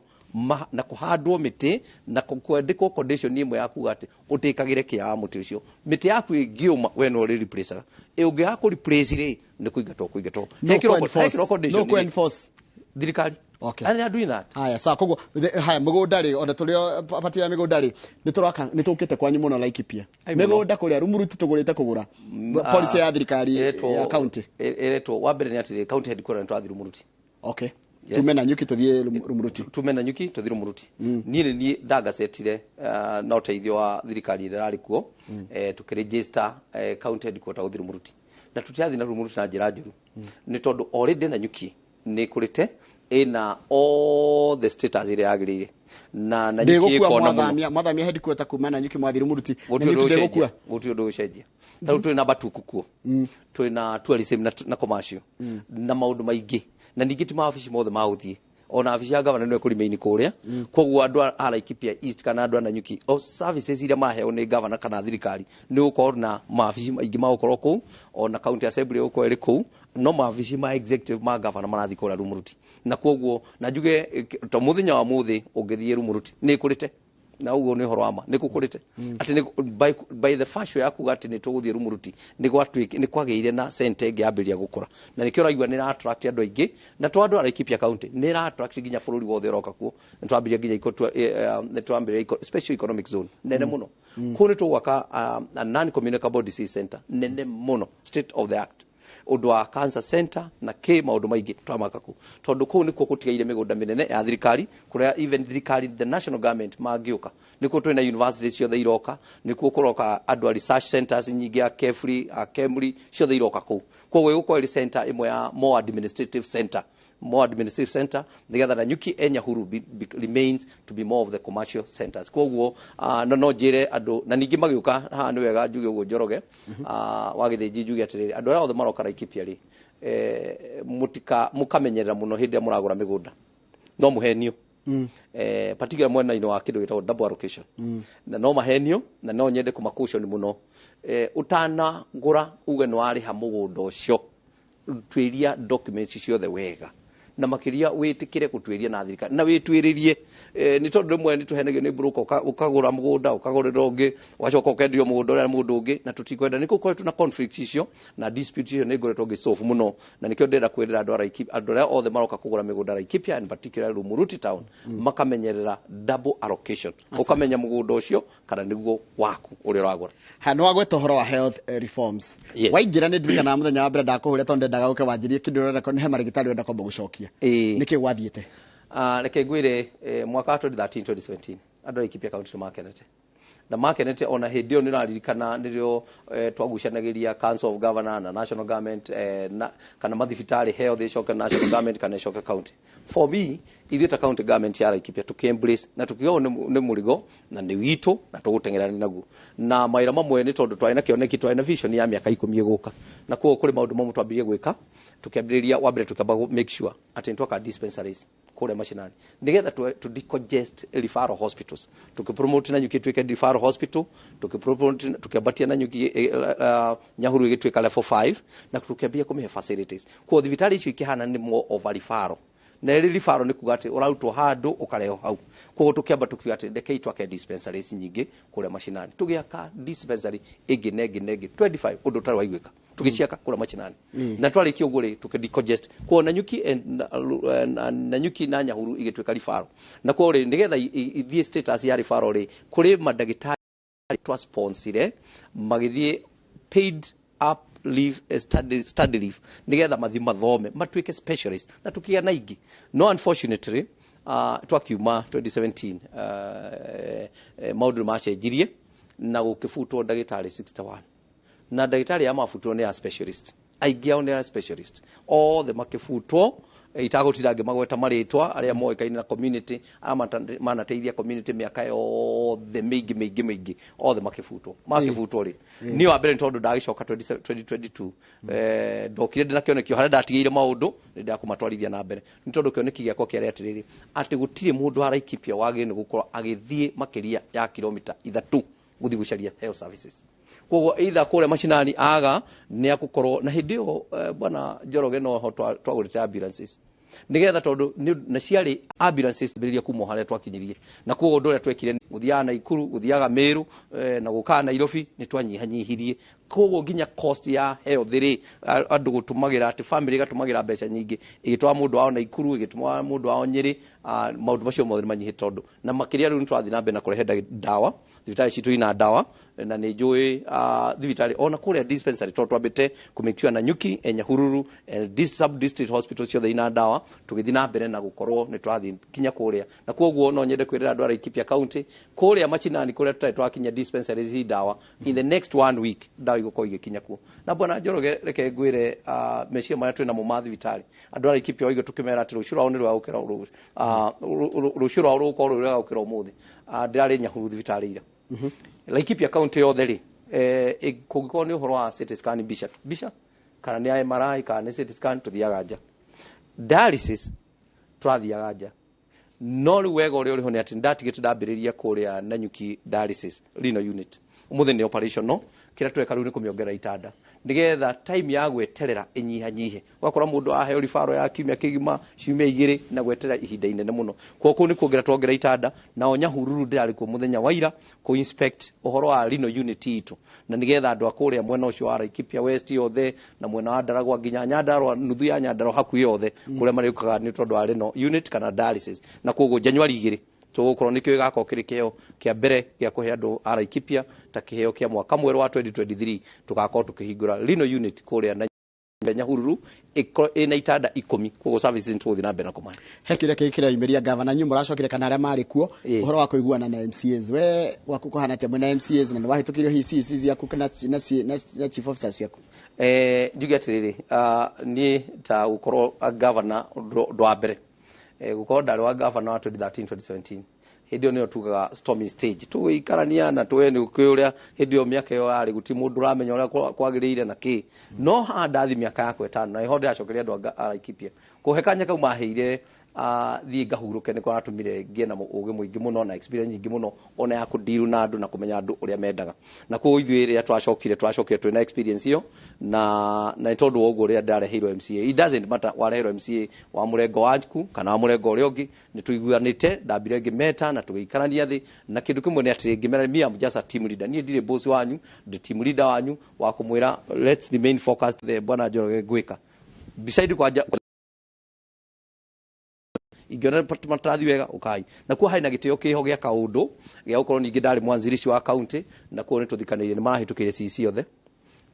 S1: na kũhandwo mĩtĩ na kwandĩkwo condition ĩmwe ya kuga atĩ ũtĩkagĩre kĩa wa mũtĩ ũcio, mĩtĩ yaku ĩngĩũma we no ũrĩ replace ũngĩaga kũ replace rĩ, nĩ kũingatwo kũingatwo.
S2: No
S1: Hekĩrwo
S2: kũ-enforce.
S1: condition
S2: No kũ-enforce.
S1: Thirikari.
S2: Okay.
S1: And they are doing that.
S2: Haya, sawa. Koguo haya, mũgũnda rĩ, ona tũrĩ o pati ya mĩgũnda rĩ, nĩ tũraka nĩ tũkĩte kwanyu mũno Laikipia.
S1: Ai, mũno.
S2: Mĩgũnda kũrĩa Rumuruti tũgũrĩte kũgũra policy ya thirikari ya county.
S1: Ĩretwo wa mbere nĩ atĩrĩ, county headquarter nĩ twathiĩ Rumuruti.
S2: Okay.
S1: Yes.
S2: Tume na nyuki tũthiĩ Rumuruti.
S1: Tume na nyuki tũthiĩ Rumuruti. Niĩ nĩ niĩ ndangacetire na ũteithio wa thirikari ĩrĩa ĩrarĩ kuo, tũkĩregister county headquarter gũthiĩ Rumuruti, na tũtirathiĩ na Rumuruti na njĩra njũru, nĩ tondũ already na nyuki nĩ ĩkũrĩte, ĩna all the status ĩrĩa yagĩrĩire, na nyuki
S2: ndĩgũkua
S1: ĩkona mũno.
S2: Mwathamia headquarter kuma na nyuki mwathiĩ Rumuruti na
S1: Gũtirĩ
S2: nyuki
S1: ũndũ
S2: ndĩgũkua.
S1: ũcenjia, gũtirĩ ũndũ ũcenjia. Ta rĩu twĩ na batuku kuo, twĩ na tourism na commercial na maũndũ maingĩ, na ningĩ ti mawabici mothe ma gũthiĩ, ona wabici ya gavana nĩwe kũrĩma-inĩ kũrĩa. Koguo andũ a Laikipia East kana andũ a Nanyuki, o services iria maheo nĩ gavana kana thirikari, nĩ gũkorwo na mawabici maingĩ ma gũkorwo kũu, ona county assembly gũkorwo ĩrĩ kũu, no mawabici ma executive ma gavana marathiĩ kũrĩa Rumuruti. Na koguo na njuge to mũthenya wa mũthĩ ũngĩthiĩ Rumuruti nĩ ĩkũrĩte, na ũguo nĩ ũhoro wa ma, nĩ gũkũrĩte atĩ by the fashion ya kuga atĩ nĩ tũgũthiĩ Rumuruti, nĩ gwatuĩk nĩ kwagĩire na center ĩngĩ yambĩrĩria gũkũra, na nĩkĩo ũraigua nĩ attract andũ aingĩ, na to andũ a Laikipia County, nĩ ĩra attract nginya bũrũri wothe ũroka kuo. Nĩ twambĩrĩria nginya nĩ twambĩrĩria special economic zone nene mũno kũu, nĩ tũgwaka a non communicable disease center nene mũno, state of the art, ũndũ wa cancer center na kä maũndũ maingĩ twamaka kũu, tondũ kũu nĩkuo gũtigaire mĩgũnda mĩnene ya thirikari, kũrĩa even thirikari, the national government mangĩũka, nĩkuo twĩna university ciothe iroka, nĩkuo kũroka andũ a research centers nyingĩ, a KEFRI, a KEMRI, ciothe iroka kũu. Koguo ĩgũkorwo ĩrĩ center ĩmwe ya more administrative center, more administrative center, nigetha Nanyuki e Nyahururu remains to be more of the commercial centers. Koguo no njĩre andũ, na ningĩ magĩũka haha nĩ wega njuge ũguo, Njoroge wa Gĩthĩnji, njuge atĩrĩrĩ, andũ arĩa othe maroka Laikipia rĩ, mũtika mũkamenyerera mũno hĩndĩ ĩrĩa mũragũra mĩgũnda, no mũhenio, particular mwena-inĩ wa kĩndũ gĩtagwo double allocation, na no mahenio, na no nyende kũma mũno, ũtanagũra uge nĩ warĩha mũgũnda ũcio, tuĩria documents ciothe wega, Na makiria witikire gutwiria na thirikari na witwiririe, ni tondu rimwe ni tuhenagio ni broker, ukagura mugunda, ukagurira ungi, ugacoka ukendio mugunda uria mundu ungi, na tutikwenda ni gukoretwo na conflict icio na dispute icio ni ngoretwo ngisolve muno. Na nikio ndĩrenda kwĩrĩra andũ a Laikipia, andũ arĩa othe maroka kũgũra mĩgũnda Laikipia, in particular Rumuruti town, makamenyerera double allocation, ukamenya mũgũnda ũcio kana nĩguo waku ũrĩa ũragũra.
S2: Ha, nĩ wagweta ũhoro wa health reforms.
S1: Yes.
S2: Waingĩra, nĩ ndirikanaga mũthenya wa mbere ndakũhũrĩa tondũ ndendaga ũke wanjĩrie kĩndũ ũrenda, nĩ he marĩgĩtarĩ ũrenda kwamba gũcokia. Nĩkĩ gwathiĩte?
S1: Reke ngwĩre, mwaka wa 2013 2017 andũ a Laikipia County nĩ makenete na makenete. Ona hĩndĩ ĩyo nĩ ũraririkana nĩrĩo twagucanagĩria Council of Governor na national government, na, kana mathibitarĩ health ĩcoke national government kana ĩcoke county. For me, ithuĩ ta county government ya Laikipia tuki embrace na tukiuga ũyũ nĩ mũrigo na nĩ witũ na tũgũteng'erania naguo. Na mawĩra mamwe nĩ tondũ twarĩ na kĩoneki, twarĩ na vision ya mĩaka 10 ĩgũka, na koguo kũrĩ maũndũ mamwe twambirie gwĩka. Tukĩambĩrĩria wa mbere, tukĩamba make sure atĩ nĩ twaka dispensaries kũrĩa macinani nĩgetha tu decongest referral hospitals. Tukipromote Nanyuki ĩtuĩke referral hospital, tukipromote, tukiambatia Nanyuki, Nyahururu ĩgĩtuĩka level 5, na tukĩambia kũmĩhe facilities. Koguo thibitarĩ icio ikĩhana nĩ more of a referral, na ĩrĩ referral nĩ kuga atĩ ũrarutwo handũ ũkarehwo hau. Koguo tũkĩamba tukiuga atĩ rekei twake dispensaries nyingĩ kũrĩa macinani. Tũgĩaka dispensary ĩngĩ na ĩngĩ na ĩngĩ 25, ũndũ ũtarĩ waiguĩka, tũgĩciaka kũrĩa macinani. Na twarĩkia ũguo rĩ, tũkĩ decongest. Koguo Nanyuki and na Nanyuki na Nyahururu igĩtuĩka referral, na koguo rĩ, nĩgetha ithiĩ status ya referral rĩ, kũrĩ mandagĩtarĩ twasponsire magĩthiĩ paid up leave, study leave, nĩgetha mathiĩ mathome matuĩke specialist, na tũkĩgĩa na ingĩ. No unfortunately, twakiuma 2017, maũndũ nĩ macenjirie na gũkĩbutwo ndagĩtarĩ 61, na ndagĩtarĩ ya mabutwo nĩ ya specialist, aingĩ ao nĩ ya specialist, othe makĩbutwo. Itagũtinda ngĩmagweta marĩtwa, arĩa moĩkaine na community, arĩa manateithia community mĩaka yothe mĩingĩ mĩingĩ mĩingĩ, othe makĩbutwo. Makĩbutwo rĩ, niĩ wa mbere nĩ tondũ ndagĩcoka 2022, ndokire ndĩna kĩoneki harĩa ndatigĩire maũndũ nĩ ndakũmatwarithia na mbere, nĩ tondũ kĩoneki gĩakwa kĩarĩ atĩrĩrĩ, atĩ gũtirĩ mũndũ wa Laikipia wagĩrĩire nĩ gũkorwo agĩthiĩ makĩria ya kilomita 3 gũthiĩ gũcaria health services. Koguo either kũrĩa macinani aga nĩ akũkorwo na hĩndĩ ĩyo, bwana Njoroge, noho twagũrĩte ambulances nigetha tondũ na ciarĩ ambulances mbĩrĩria kuma o harĩa twakinyirie. Na koguo ũndũ ũrĩa twekire, gũthiaga Naikuru, gũthiaga Meru, na gũkaga Nairobi, nĩ twanyihanyihirie. Koguo nginya cost ya health rĩ, andũ gũtũmagĩra atĩ family ĩgatũmagĩra mbeca nyingĩ ĩgĩtwara mũndũ wao Naikuru, ĩgĩtwara mũndũ wao Nyĩrĩ, maũndũ macio mothe nĩ manyihĩte, tondũ na makĩria rĩu nĩ tũrathiĩ na mbere na kũrehe ndawa. Thibitarĩ citũ ina ndawa, na nĩ njũĩ thibitarĩ ona kũrĩa dispensary, tondũ twambĩte kũ make sure Nanyuki, Nyahururu, sub district hospital ciothe ina ndawa. Tũgĩthiĩ na mbere na gũkorwo nĩ tũrathiĩ kinya kũrĩa, na koguo no nyende kwĩrĩra andũ a Laikipia County kũrĩa machinani kũrĩa tũtarĩ twakinya dispensaries i ndawa, in the next one week ndawa igũkorwo igĩkinya kuo. Na bwana Njoroge, reke ngwĩre, meciria marĩa twĩ namo ma thibitarĩ, andũ a Laikipia oiga tũkĩmera atĩ rũciũ rwao nĩ rwega gũkĩra rũciũ rwao rũgũkorwo rwĩ rwega gũkĩra ũmũthĩ. Ndĩrarĩ Nyahururu thibitarĩ ira. Laikipia County yothe rĩ, kũngĩkorwo nĩ ũhoro wa CT scan, mbica mbica kana nĩ MRI kana nĩ CT scan, tũthiaga nja. Dialysis tũrathiaga nja. No rĩu wega ũrĩa ũrĩho nĩ atĩ ndatigĩte ndambĩrĩria kũrĩa Nanyuki dialysis renal unit, ũmũthĩ nĩ operational. Kĩrĩa tũreka rĩu nĩ kũmĩongerera itanda nĩgetha time ya gweterera ĩnyihanyihe. Ũgakora mũndũ aheo ribaro ya kiumia kĩgima, ciumia 2, na gweterera ihinda inene mũno. Koguo kũu nĩ kuongerera tuongerera itanda. Nao Nyahururu ndĩrarĩ kuo mũthenya wa ira kũ inspect ũhoro wa renal unit itũ, na nĩgetha andũ a kũrĩa mwena ũcio wa Laikipia West yothe na mwena wa Ndaragwa nginya Nyandarua, nuthu ya Nyandarua hakuhĩ yothe, kũrĩa marĩũkaga nĩ tondũ wa renal unit kana dialysis. Na koguo January 2 tũgũkorwo nĩkĩo gĩgakorwo kĩrĩ kĩheo kĩa mbere gĩa kũhe andũ a Laikipia ta kĩheo kĩa mwaka mwerũ wa 2023. Tũgakorwo tũkĩhingũra renal unit kũrĩa na Nyahururu, ĩkorwo ĩna itanda 10. Koguo services nĩ tũgũthiĩ na mbere na kũmahe.
S2: He kĩrĩa kĩngĩ kĩreyumĩria, gavana, inyuĩ mũracokire kana arĩa marĩ kuo, ũhoro wa kũiguana na MCAs. We gwaku kũhana atĩa mwĩna MCAs, na nĩ wahĩtũkirio hihi CECs yaku na chief officers ciaku?
S1: Njuge atĩrĩrĩ, niĩ ta gũkorwo governor, ũndũ wa mbere, gũkorwo ndarĩ wa governor wa 2013 2017, hĩndĩ ĩyo nĩyo tugaga storming stage, tũgĩikarania na tũwe nĩ kĩ ũrĩa hĩndĩ ĩyo mĩaka ĩyo yarĩ gũtirĩ mũndũ ũramenya ũrĩa kwagĩrĩire na kĩ. No haha ndathi mĩaka yakwa 5, na ĩho ndĩracokeria andũ a Laikipia kũhe kanya kau maheire. thiĩ ngahurũke nĩ kũratũmire ngĩe na ũgĩ mũingĩ mũno na experience nyingĩ mũno ona ya kũndiru na andũ na kũmenya andũ ũrĩa mendaga. Na koguo ithuĩ rĩrĩa twacokire twĩna experience ĩyo, na nĩ tondũ wa ũguo rĩrĩa ndareheirwo MCA, it doesn't matter wareheirwo MCA wa mũrengo waku kana wa mũrengo ũrĩa ũngĩ, nĩ tũiguanĩte, ndambire ngĩmeta na tũgĩikarania thĩ. Na kĩndũ kĩmwe nĩ atĩ ngĩmera, me am just a team leader, niĩ ndirĩ boss wanyu, ndĩ team leader wanyu wa kũmwĩra let's remain focused. The bwana Njoroge ngwĩka beside kwanja ingĩona matarathi wega ũkai na kuo harĩ na gĩtĩo kĩho gĩa kaũndũ gĩa gũkorwo ningĩ ndarĩ mwanzilishi wa county, na kuo nĩ tũthikanĩire, nĩ marahĩtũkĩire CC othe,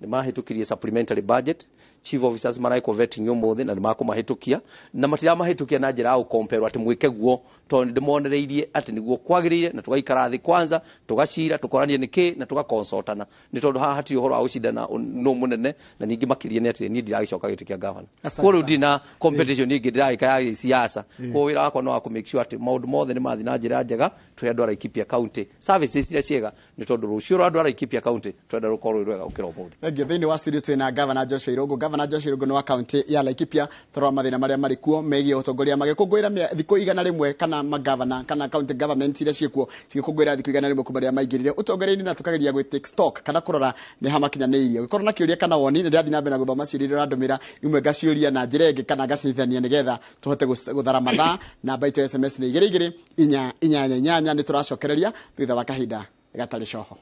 S1: nĩ marahĩtũkirie supplementary budget, chief officers maraĩkwo vetting ũmũthĩ na nĩ makũmahĩtũkia, na matiramahĩtũkia na njĩra ya gũkomperwo atĩ mwĩke guo, tondũ nĩ ndĩmonereirie atĩ nĩguo kwagĩrĩire, na tũgaikara thĩ kwanza tũgacira tũkoranie nĩkĩ na tũgakonsultana, nĩ tondũ haha hatirĩ ũhoro wa gũcindana nũ mũnene. Na ningĩ makĩria nĩ atĩ niĩ ndiragĩcoka gĩtĩ kĩa gavana, koguo rĩu ndirĩ na competition ĩngĩ ndĩragĩka ya gĩsiasa. Koguo wĩra wakwa nĩ wa kũ make sure atĩ maũndũ mothe nĩ mathiĩ na njĩra njega, tũhe andũ a Laikipia County services iria ciega, nĩ tondũ rũciũ rwa andũ a Laikipia County twenda rũkorwo rwĩ rwega gũkĩra ũmũthĩ.
S2: Thengiũ. Thĩinĩ wa studio twĩna Gavana Joshua Irũngũ. Gavana Joshua Irũngũ nĩ wa kaunti ya Laikipia. Tũrora mathĩna marĩa marĩ kuo megiĩ ũtongoria magĩkũngũĩra thikũ 100, kana magavana kana county government iria ciĩkuo cigĩkũngũĩra thikũ 100 kuma rĩrĩa maingĩrire ũtongoria-inĩ, na tũkageria gwĩ take stock kana kũrora nĩ ha makinyanĩirie. Ũngĩkorwo na kĩũria kana woni, nĩ ndĩrathiĩ na mbere na gũthoma ciũria iria ũrandũmĩra, imwe ngaciũria na njĩra ĩngĩ kana ngacithania nĩgetha tũhote gũthara mathaa. Namba itũ ya SMS nĩ 22488. Nĩ tũracokereria thutha wa kahinda gatarĩ coho.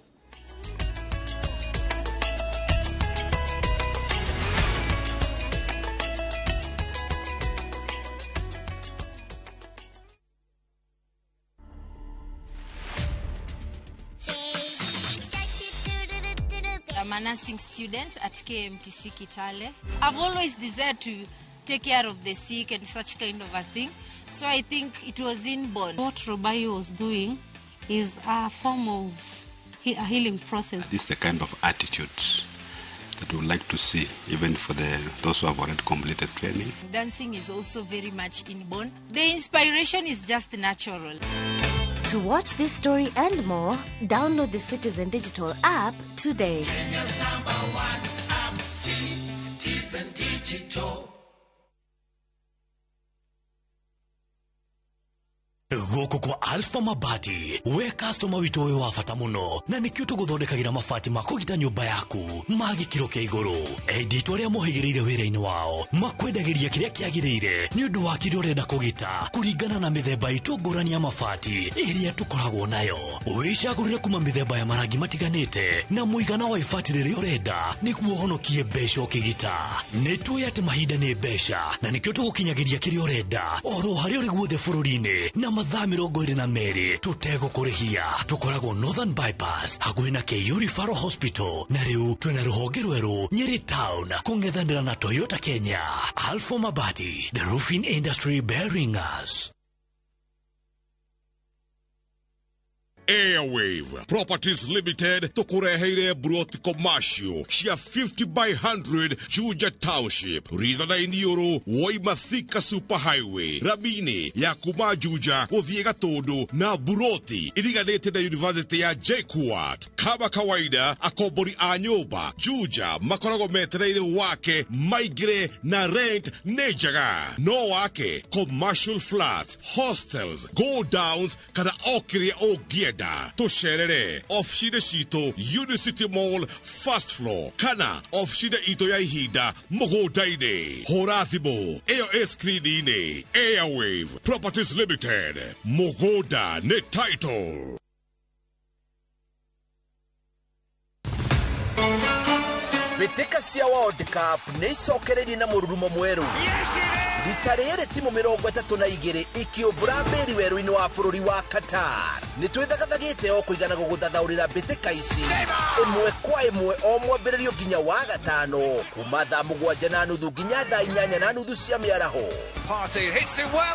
S3: I'm a nursing student at KMTC Kitale. I've always desired to take care of the sick and such kind of a thing. So I think it was inborn.
S4: What Robayo was doing is a form of a healing process.
S5: This is the kind of attitude that we would like to see, even for those who have already completed training.
S3: Dancing is also very much inborn. The inspiration is just natural.
S6: To watch this story and more, download the Citizen Digital app today.
S7: Kenya's #1 app, Citizen Digital.
S8: Gũkũ kwa Alpha Mabati, we customer witũ wĩ wa bata mũno, na nĩkĩo tũgũthondekagĩra mabati ma kũgita nyũmba yaku ma gĩkĩro kĩa igũrũ. Endia itũ arĩa mohĩgĩrĩire wĩra-inĩ wao makwendagĩria kĩrĩa kĩagĩrĩire nĩ ũndũ wa kĩrĩa ũrenda kũgita kũringana na mĩthemba itũ ngũrani ya mabati ĩrĩa tũkoragwo nayo. Wĩcagũrĩre kuma mĩthemba ya marangi matiganĩte na mũigana wa ibati rĩrĩa ũrenda nĩguo ũhonokie mbeca ũkĩgita. Nĩ tũĩ atĩ mahinda nĩ mbeca, na nĩkĩo tũgũkinyagĩria kĩrĩa ũrenda oro harĩa ũrĩ guothe bũrũri-inĩ na mathaa 22 tũtegũkũrĩhia. Tũkoragwo Northern Bypass hakuhĩ na KU Referral Hospital, na rĩu twĩna rũhonge rwerũ Nyeri Town kũng'ethanĩra na Toyota Kenya. Alpha Mabati, the roofing industry bearing us.
S9: Airwave Properties Limited tukureheire broti commercial cia 50 by 100 Juja Township Ritha-inĩ ũrũ woima Thika Super Highway ramini ya kuma Juja gũthiĩ Gatũndũ na buroti iriganĩte na University ya JKUAT. Kama kawaida akombori a nyũmba Juja makoragwo metereire wake maingĩre na rent nĩ njega, no wake commercial flats, hostels, go downs kana o kĩrĩa ũngĩenda. Tũcerere ofici-inĩ citũ Unicity Mall first floor kana ofici-inĩ itũ ya ihinda mũgũnda-inĩ. Hũra thimũ ĩyo ĩ screen-inĩ. Airwave Properties Limited, mũgũnda nĩ title.
S10: Mbĩtĩka cia World Cup nĩ icokereirie na mũrurumo mwerũ. Rita rĩrĩ timu 32 ikĩũmbũra mbĩri werũ-inĩ wa bũrũri wa Qatar. Nĩ twĩthagathagĩte o kũigana gũgũthathaũrĩra mbĩtĩka ici ĩmwe kwa ĩmwe o mwambĩrĩrio nginya wa gatano kuma thaa 7:30 nginya thaa 8:30 cia mĩaraho.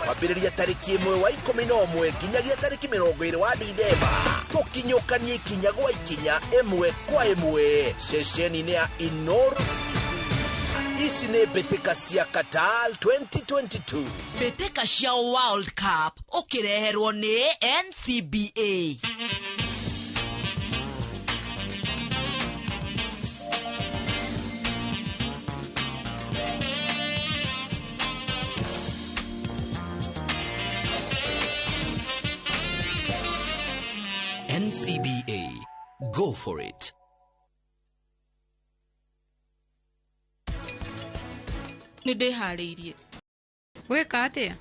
S10: Kwambĩrĩria tarĩki 1 wa 11 nginyagia tarĩki 20 wa Dithemba, tũkinyũkanie ikinya gwa ikinya ĩmwe kwa ĩmwe ceceni-inĩ ya Inooro TV. Ici nĩ mbĩtĩka cia Qatar 2022.
S11: Mbĩtĩka cia World Cup ũkĩreherwo nĩ NCBA.
S12: NCBA. Go for it.
S13: Nĩ ndĩharĩirie gwĩka atĩa?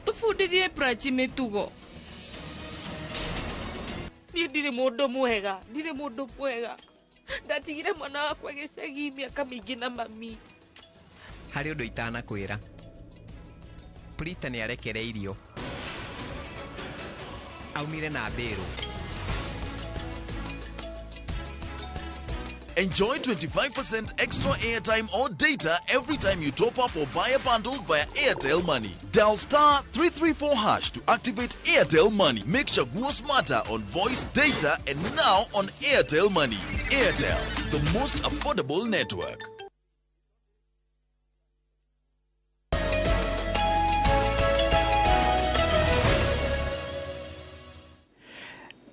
S13: Tũbundithie Prachi mĩtugo. Niĩ ndirĩ mũndũ mwega, ndirĩ mũndũ mwega. Ndatigire mwana wakwa gĩcagi mĩaka mĩingĩ na mami.
S14: Harĩ ũndũ itanakwĩra. Prita nĩ arekereirio. Aumire na mbĩrũ.
S15: Enjoy 25% extra airtime or data every time you top up or buy a bundle via Airtel Money. Dial star 334 hash to activate Airtel Money. Make Chaguo smarter on voice, data, and now on Airtel Money. Airtel, the most affordable network.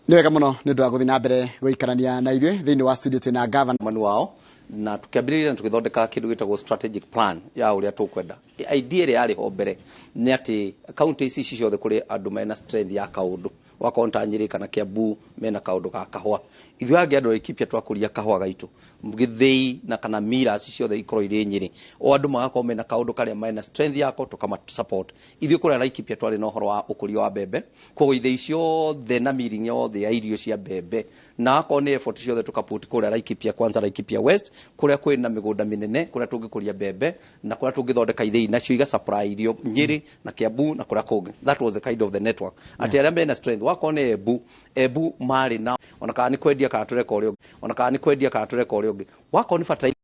S2: Nĩ wega mũno nĩ ũndũ wa gũthiĩ na mbere gũikarania na ithuĩ thĩinĩ wa studio twĩna gavana
S1: Manu wao na tukiambĩrĩria na tũgĩthondeka kĩndũ gĩtagwo strategic plan ya ũrĩa tũkwenda. Idea ĩrĩa yarĩ ho mbere nĩ atĩ kaunti ici ciothe kũrĩ andũ mena strength ya kaũndũ, wakorwo ta Nyĩrĩ kana Kiambu mena kaũndũ ga kahũa. Ithuĩ angĩ andũ a Laikipia twakũria kahũa gaitũ gĩthĩi na kana miras ciothe ikorwo irĩ Nyĩrĩ, o andũ magakorwo mena kaũndũ karĩa mena strength yako tũkama support. Ithuĩ kũrĩa Laikipia twarĩ na ũhoro wa ũkũria wa mbembe, koguo ithĩi ciothe na milling yothe ya irio cia mbembe na akorwo nĩ effort ciothe tũkaput kũrĩa Laikipia, kwanza Laikipia West kũrĩa kwĩna mĩgũnda mĩnene kũrĩa tũngĩkũria mbembe na kũrĩa tũngĩthondeka ithĩi nacio iga supply irio Nyĩrĩ na Kiambu na kũrĩa kũngĩ. That was the kind of the network atĩ arĩa mena strength wakorwo nĩ Embu, Embu marĩ na ona kana nĩ kwendia kana tũreka ũrĩa ũngĩ, ona kana nĩ kwendia kana tũreka ũrĩa ũngĩ, wakorwo nĩ bataraitha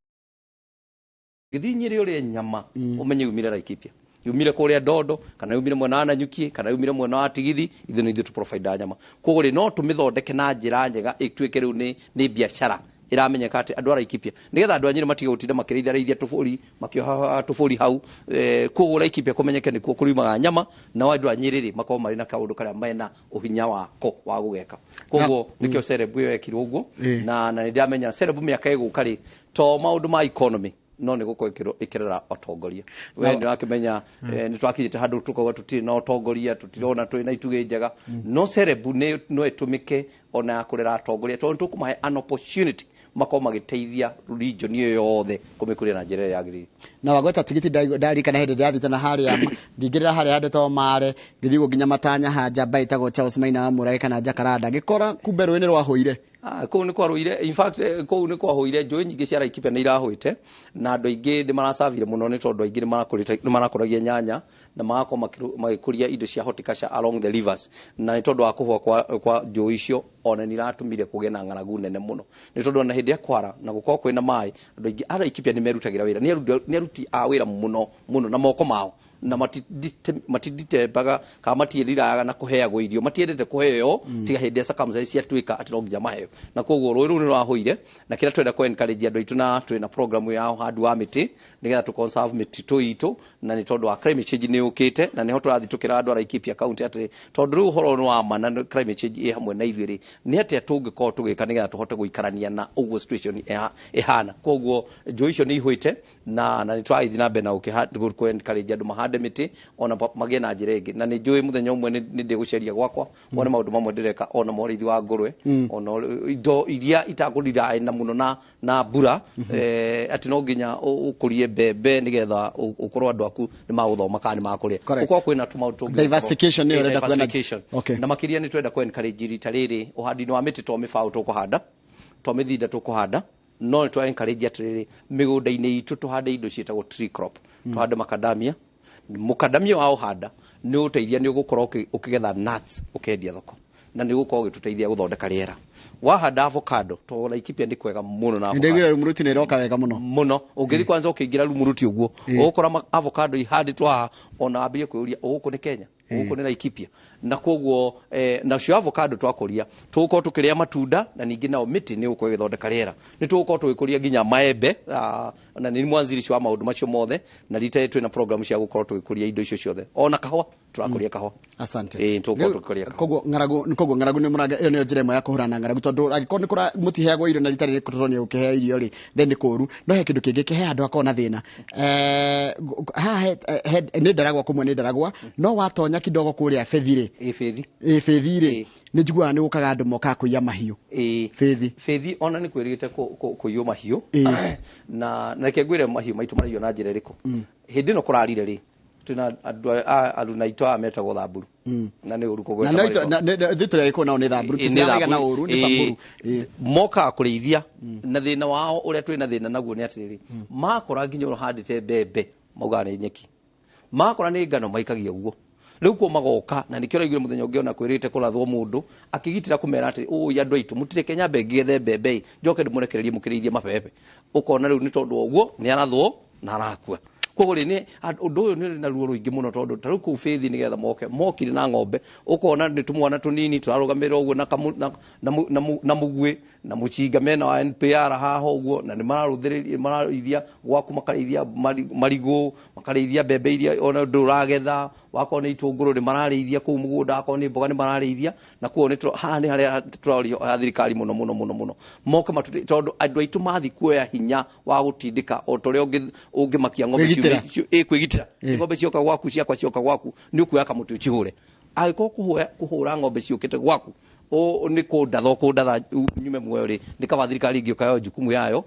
S1: gĩthiĩ Nyĩrĩ ũrĩe nyama ũmenye yumire Laikipia, yumire kũrĩa Ndondo kana yumire mwena wa Nanyuki kana yumire mwena wa Tigithi, ithuĩ nĩ ithuĩ tũ nyama. Koguo rĩ no tũmĩthondeke na njĩra njega ĩtuĩke rĩu nĩ biacara ĩramenyeka atĩ andũ a Laikipia nĩgetha andũ a Nyĩrĩ matige gũtinda makĩrĩithia rĩithia tũbũri makĩoha tũbũri hau. Koguo Laikipia kũmenyeke nĩkuo kũriumaga nyama, nao andũ a Nyĩrĩ rĩ makorwo marĩ na kaũndũ karĩa mena ũhinya wako wa gũgeka. Koguo nĩkĩo Serebu ĩyo yekirwo ũguo, na nĩ ndĩramenya Serebu mĩaka ĩgũka rĩ to maũndũ ma economy no nĩ gũkorwo ĩkĩrera ũtongoria. We nĩ ũrakĩmenya nĩ twakinyĩte handũ tũkauga tũtirĩ na ũtongoria, tũtirona twĩ na itugĩ njega, no Serebu no ĩtũmĩke ona ya kũrera atongoria tondũ nĩ tũkũmahe an opportunity makorwo magĩteithia region ĩyo yothe kũmĩkũria na njĩra ĩrĩa yagĩrĩire.
S2: Na wagweta tigiti, ndarikana hĩndĩ ndĩrathiĩte na harĩa ngĩingĩrĩra harĩa handĩtwo Mare ngĩthiĩ ũguo nginya Matanya ha njamba ĩtagwo Charles Maina wa Mũrage kana Jacaranda, ngĩkora kumbe rũĩ nĩ rwahũire.
S1: Kũu nĩ kwarũire, in fact kũu nĩ kwahũire, njũĩ nyingĩ cia Laikipia nĩ irahũĩte na andũ aingĩ nĩ maracabire mũno nĩ tondũ aingĩ nĩ marakũragia nyanya na magakorwo magĩkũria indo cia horticulture along the rivers, na nĩ tondũ wa kũhũa kwa njũĩ icio ona nĩ iratũmire kũgĩe na ng'aragu nene mũno nĩ tondũ ona hĩndĩ ya kwara na gũkorwo kwĩna maĩ andũ aingĩ a Laikipia nĩ merutagĩra wĩra, nĩ aruti a wĩra mũno mũno na moko mao na matiditembaga kana matiĩriraga na kũheagwo irio, matiendete kũheo tiga hĩndĩ ya circumstances ciatuĩka atĩ no nginya maheo. Na koguo rũĩ rũu nĩ rwahũire na kĩrĩa twenda kũ encourage andũ aitũ na twĩ na program ya ũhandi wa mĩtĩ nĩgetha tũ conserve mĩtitũ itũ, na nĩ tondũ wa climate change nĩ yũkĩte na nĩho tũrathiĩ tũkĩra andũ a Laikipia county atĩ tondũ rĩu ũhoro nĩ wa ma na climate change ĩ hamwe na ithuĩ rĩ, nĩ atĩa tũngĩkorwo tũgĩka nĩgetha tũhote gũikarania na ũguo situation ĩhana. Koguo njũĩ icio nĩ ihũĩte na nĩ tũrathiĩ na mbere na kũ encourage andũ mahande mĩtĩ ona magĩe na njĩra ĩngĩ. Na nĩ njũĩ mũthenya ũmwe nĩ ndĩgũceria gwakwa wone maũndũ mamwe ndĩreka ona ma ũrĩithi wa ngũrwe ona indo iria itakũrira na mũno na mbura, atĩ no nginya ũkũrie mbembe nĩgetha ũkorwo andũ aku nĩ magũthoma kana nĩ makũrĩa. Gũkorwo kwĩna tũmaũndũ tũngĩ
S2: Diversification nĩyo ũrenda kuona.
S1: Diversification. Na makĩria nĩ twenda kũ encourage rita rĩrĩ ũhandi-inĩ wa mĩtĩ to mĩbaũ tũkũhanda, to mĩthinda tũkũhanda, no nĩ twa encourage atĩrĩrĩ mĩgũnda-inĩ itũ tũhande indo ciĩtagwo tree crop, tũhande macadamia. Mũkadamia wa ũhanda nĩ ũgũteithia, nĩ ũgũkorwo ũkĩgetha nuts ũkendia thoko na nĩ ũgũkorwo ũgĩtũteithia gũthondeka rĩera. Wahanda avocado to Laikipia nĩ kwega mũno na avocado.
S2: Ndĩraiguire Rumuruti nĩ ĩroka wega mũno
S1: mũno. Ũngĩthiĩ kwanza ũkĩingĩra Rumuruti ũguo ũgũkora avocado ihandĩtwo haha ona wambĩrĩrie kwĩyũria gũkũ nĩ Kenya, gũkũ nĩ Laikipia. Na koguo nacio avocado twakũria tũgũkorwo tũkĩrĩa matunda na ningĩ nao mĩtĩ nĩ ĩgũkorwo ĩgĩthondeka rĩera. Nĩ tũgũkorwo tũgĩkũria nginya maembe, na nĩ mwanzirishi wa maũndũ macio mothe, na rita rĩrĩ twĩna program cia gũkorwo tũgĩkũria indo icio ciothe ona kahũa tũrakũria kahũa.
S2: Asante.
S1: Tũgũkorwo tũgĩkũria kahũa.
S2: Koguo ng'aragu nĩ mũraga, ĩyo nĩyo njĩra ĩmwe ya kũhũrana na ng'aragu tondũ angĩkorwo nĩ kũra mũtiheagwo irio na rita rĩrĩ tũronio gũkĩheo irio rĩ, then nĩ kũũru. No he kĩndũ kĩngĩ kĩhe andũ akorwo na thĩna. Haha nĩ ndaragwa kũmwe, nĩ ndaragwa, no watonya kidogo kũrĩa bethi rĩ.
S1: Ĩ, bethi.
S2: Ĩ, bethi rĩ, nĩ njiguaga nĩ gũkaga andũ mokaga kũiya mahiũ.
S1: Ĩ.
S2: Bethi.
S1: Bethi ona nĩ kwĩrĩgĩte kũiywo mahiũ, na reke ngwĩre, mahiũ maitũ maraiywo na njĩra ĩrĩkũ? Hĩndĩ ĩno kũrarire rĩ, twĩna andũ aruna aitũ aya metagwo thamburu, na nĩ ũru kũgweta
S2: Na
S1: marĩtwa.
S2: ithuĩ tũrĩa gĩkũyũ nao nĩ thamburu.
S1: Ĩ, nĩ
S2: Tũtiramenya na
S1: thamburu.
S2: ũru, nĩ samburu.
S1: Mokaga kũrĩithia, na thĩna wao ũrĩa twĩ na thĩna naguo nĩ atĩrĩrĩ, makora nginya ũhandĩte mbembe, maugaga nĩ nyeki, makora nĩ ngano, maikagia ũguo. Rĩu kuo magoka, na nĩkĩo ũraiguire mũthenya ũngĩ ona kwĩrĩte kũrathwo mũndũ akĩgitĩra kũmera atĩ ũĩ andũ aitũ, mũtireke nyambe ngĩgethe mbembe ĩ, njoke ndĩmũrekererie mũkĩrĩithie mabebe. Ũkona rĩu nĩ tondũ wa ũguo nĩ arathwo na arakua. Koguo rĩ, nĩ ũndũ ũyũ nĩ ũrĩ na ruo rũingĩ mũno, tondũ ta rĩu kũu bĩthi nĩgetha moke, mokire na ng'ombe, ũkona nĩ tũmwana tũnini tũrarũgamĩrĩra ũguo na kamu- na- na mu- na mu- na mũguĩ na mũcinga, mena wa NPR haha ũguo, na nĩ mararũthĩrĩria, mararĩithia gwaku, makarĩithia marigũ, makarĩithia mbembe iria ona ndũragetha, wakorwo nĩ itũngũrũ nĩ mararĩithia kũu mũgũnda, wakorwo nĩ mboga nĩ mararĩithia. Na kuo nĩ haha nĩ harĩa tũroria ha thirikari mũno mũno mũno mũno moke matũ, tondũ andũ aitũ mathi kuoya hinya wa gũtindĩka o ta ũrĩa ũngĩmakia ng'ombe.
S2: Kwĩgitĩra.
S1: Ĩ, kwĩgitĩra. Ng'ombe cioka gwaku, ciakwa cioka gwaku, nĩ ũkuoya kamũtĩ ũcihũre. Angĩkorwo kũhũra ng'ombe ciũkĩte gwaku nĩ kũndatha ũkũndatha nyume muoyo rĩ, nĩ kaba thirikari ĩngĩũka yoe jukumu yayo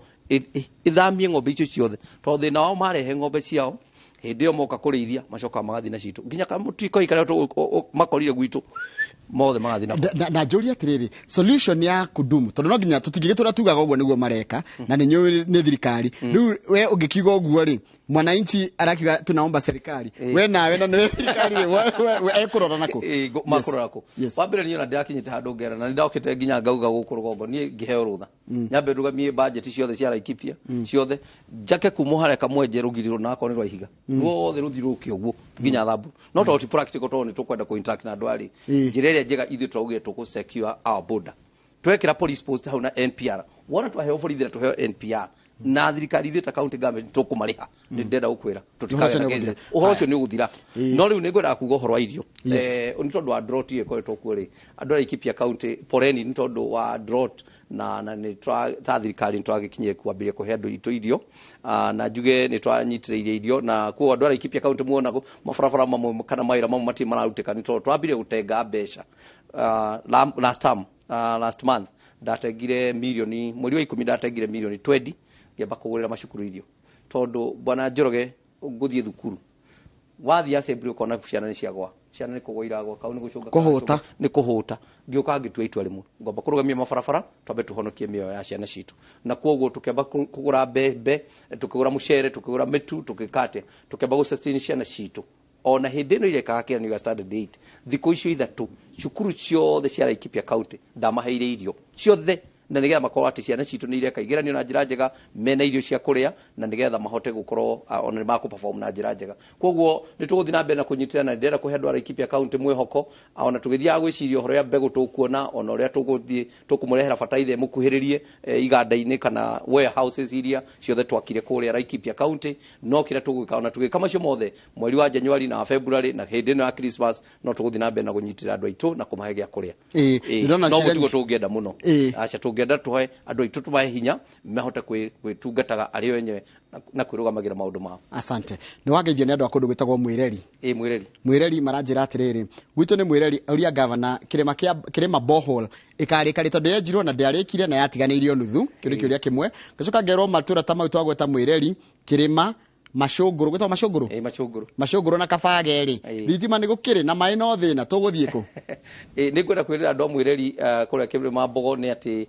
S1: ĩthamie ng'ombe icio ciothe, tondũ thĩna wao marehe ng'ombe ciao, hĩndĩ ĩyo moka kũrĩithia, macokaga magathiĩ na citũ, nginya kamũtiko karĩa makorire gwitũ mothe magathiĩ nako.
S2: Na njũrie atĩrĩrĩ, solution ya kudumu, tondũ no nginya tũtingĩgĩtũra tugaga ũguo nĩguo mareka, na nĩ nyũĩ nĩ thirikari. Rĩu we ũngĩkiuga ũguo rĩ, mwananchi arakiuga tunaomba serikali, we nawe na nĩwe thirikari rĩ, we ekũrora nakũ?
S1: Ĩ, makũrora kũ? Wa mbere, niĩ ona ndĩrakinyĩte handũ ngera na nĩ ndokĩte nginya ngauga gũkũ rũgongo, niĩ ngĩheo rũtha nyambe ndũgamie budget ciothe cia Laikipia ciothe, njake kuma harĩa kamwenje rũgiri rũna akorwo nĩ rwa ihiga ruothe rũthiũrũrũke ũguo nginya Thamburu, no tondũ ti practical, tondũ nĩ tũkwenda kũ interact na andũ arĩ njĩra ĩrĩa njega, ithuĩ tũraugire tũkũ secure our border, twekĩra police post hau na NPR. Wona twaheo borithi na tũheo NPR na thirikari, ithuĩ ta county government tũkũmarĩha. Nĩ ndĩrenda gũkwĩra
S2: Ũhoro ũcio
S1: tũtikagĩa
S2: nĩ ũgũthira.
S1: Ũhoro ũcio nĩ ũgũthira, no rĩu nĩ ngwendaga kuga ũhoro wa irio.
S2: Yes.
S1: Nĩ tondũ wa drought ĩyo ĩkoretwo kuo rĩ, andũ a Laikipia County, poleni nĩ tondũ wa drought, na nĩ ta thirikari nĩ twagĩkinyire kwambĩrĩria kũhe andũ itũ irio. Na njuge nĩ twanyitĩrĩire irio, na koguo andũ a Laikipia County muona mabarabara mamwe kana mawĩra mamwe matirĩ mararutĩka nĩ tondũ twambire gũtenga mbeca. Last term, last month ndatengire mirioni, mweri wa 10 ndatengire mirioni 20 ngĩamba kũgũrĩra macukuru irio, tondũ bwana Njoroge, ngũthiĩ thukuru, wathiĩ assembly ũkona ciana nĩ ciagwa, ciana nĩ kũgwa iragwa, kau nĩ gũcũnga.
S2: Kũhũta.
S1: Nĩ kũhũta. Ngĩũka ngĩtua itua rĩmwe, ngomba kũrũgamia mabarabara, twambe tũhonokie mĩoyo ya ciana citũ, na koguo tũkĩamba kũgũra mbembe, tũkĩgũra mũcere, tũkĩgũra mĩtu, tũgĩka atĩa, tũkĩamba gũ sustain ciana citũ ona hĩndĩ ĩno irekaga kĩgeranio gĩa standard 8. Thikũ icio 3 cukuru ciothe cia Laikipia County ndamaheire irio ciothe, na nĩgetha makorwo atĩ ciana citũ nĩ ireka igeranio na njĩra njega, mena irio cia kũrĩa, na nĩgetha mahote gũkorwo ona nĩ makũ-perform na njĩra njega. Koguo nĩ tũgũthiĩ na mbere na kũnyitĩrĩra, na ndĩrenda kũhe andũ a Laikipia County mwĩhoko, ona tũgĩthiaga gwĩciria ũhoro ya mbegũ tũkuona, ona ũrĩa tũgũthiĩ tũkũmũrehera bataraitha ĩmũkuhĩrĩrie iganda-inĩ kana warehouses iria ciothe twakire kũrĩa Laikipia County. No kĩrĩa tũgwĩka, ona tũgĩka macio mothe mweri wa January na wa February na hĩndĩ ĩno ya Christmas, no tũgũthiĩ na mbere na kũnyitĩrĩra andũ aitũ na kũmahe gĩa kũrĩa.
S2: Ndĩrona
S1: No
S2: ciũria
S1: gũtiguo tũngĩenda mũno. Aca, tũngĩenda tũhe andũ aitũ, tũmahe hinya mahote gwĩtungataga arĩ o enyewe na kwĩrũgamagĩra maũndũ mao.
S2: Asante. Nĩ wangeithio nĩ andũ a kũndũ gwĩtagwo Mwĩreri.
S1: Ĩ, Mwĩreri.
S2: Mwĩreri maranjĩra atĩrĩrĩ, gwitũ nĩ Mwĩreri, ũria gavana kĩrĩma kĩa kĩrĩma borehole ĩkarĩka rĩ, tondũ yenjirwo na ndĩarĩkire na yatiganĩirio nuthu. Kĩu nĩ kĩũria kĩmwe. Ngacoka ngerwo matũra ta mau twagweta, Mwĩreri, Kĩrĩma, Macũngũrũ, gwĩtagwo Macũngũrũ.
S1: Ĩ, Macũngũrũ.
S2: Macũngũrũ na Kabage rĩ, thitima nĩ gũkĩrĩ na maĩ no thĩna, tũgũthiĩ kũ?
S1: Ĩ, nĩ ngwenda kwĩrĩra andũ a Mwĩreri, kũrĩa kĩrĩma Mbogo, nĩ atĩ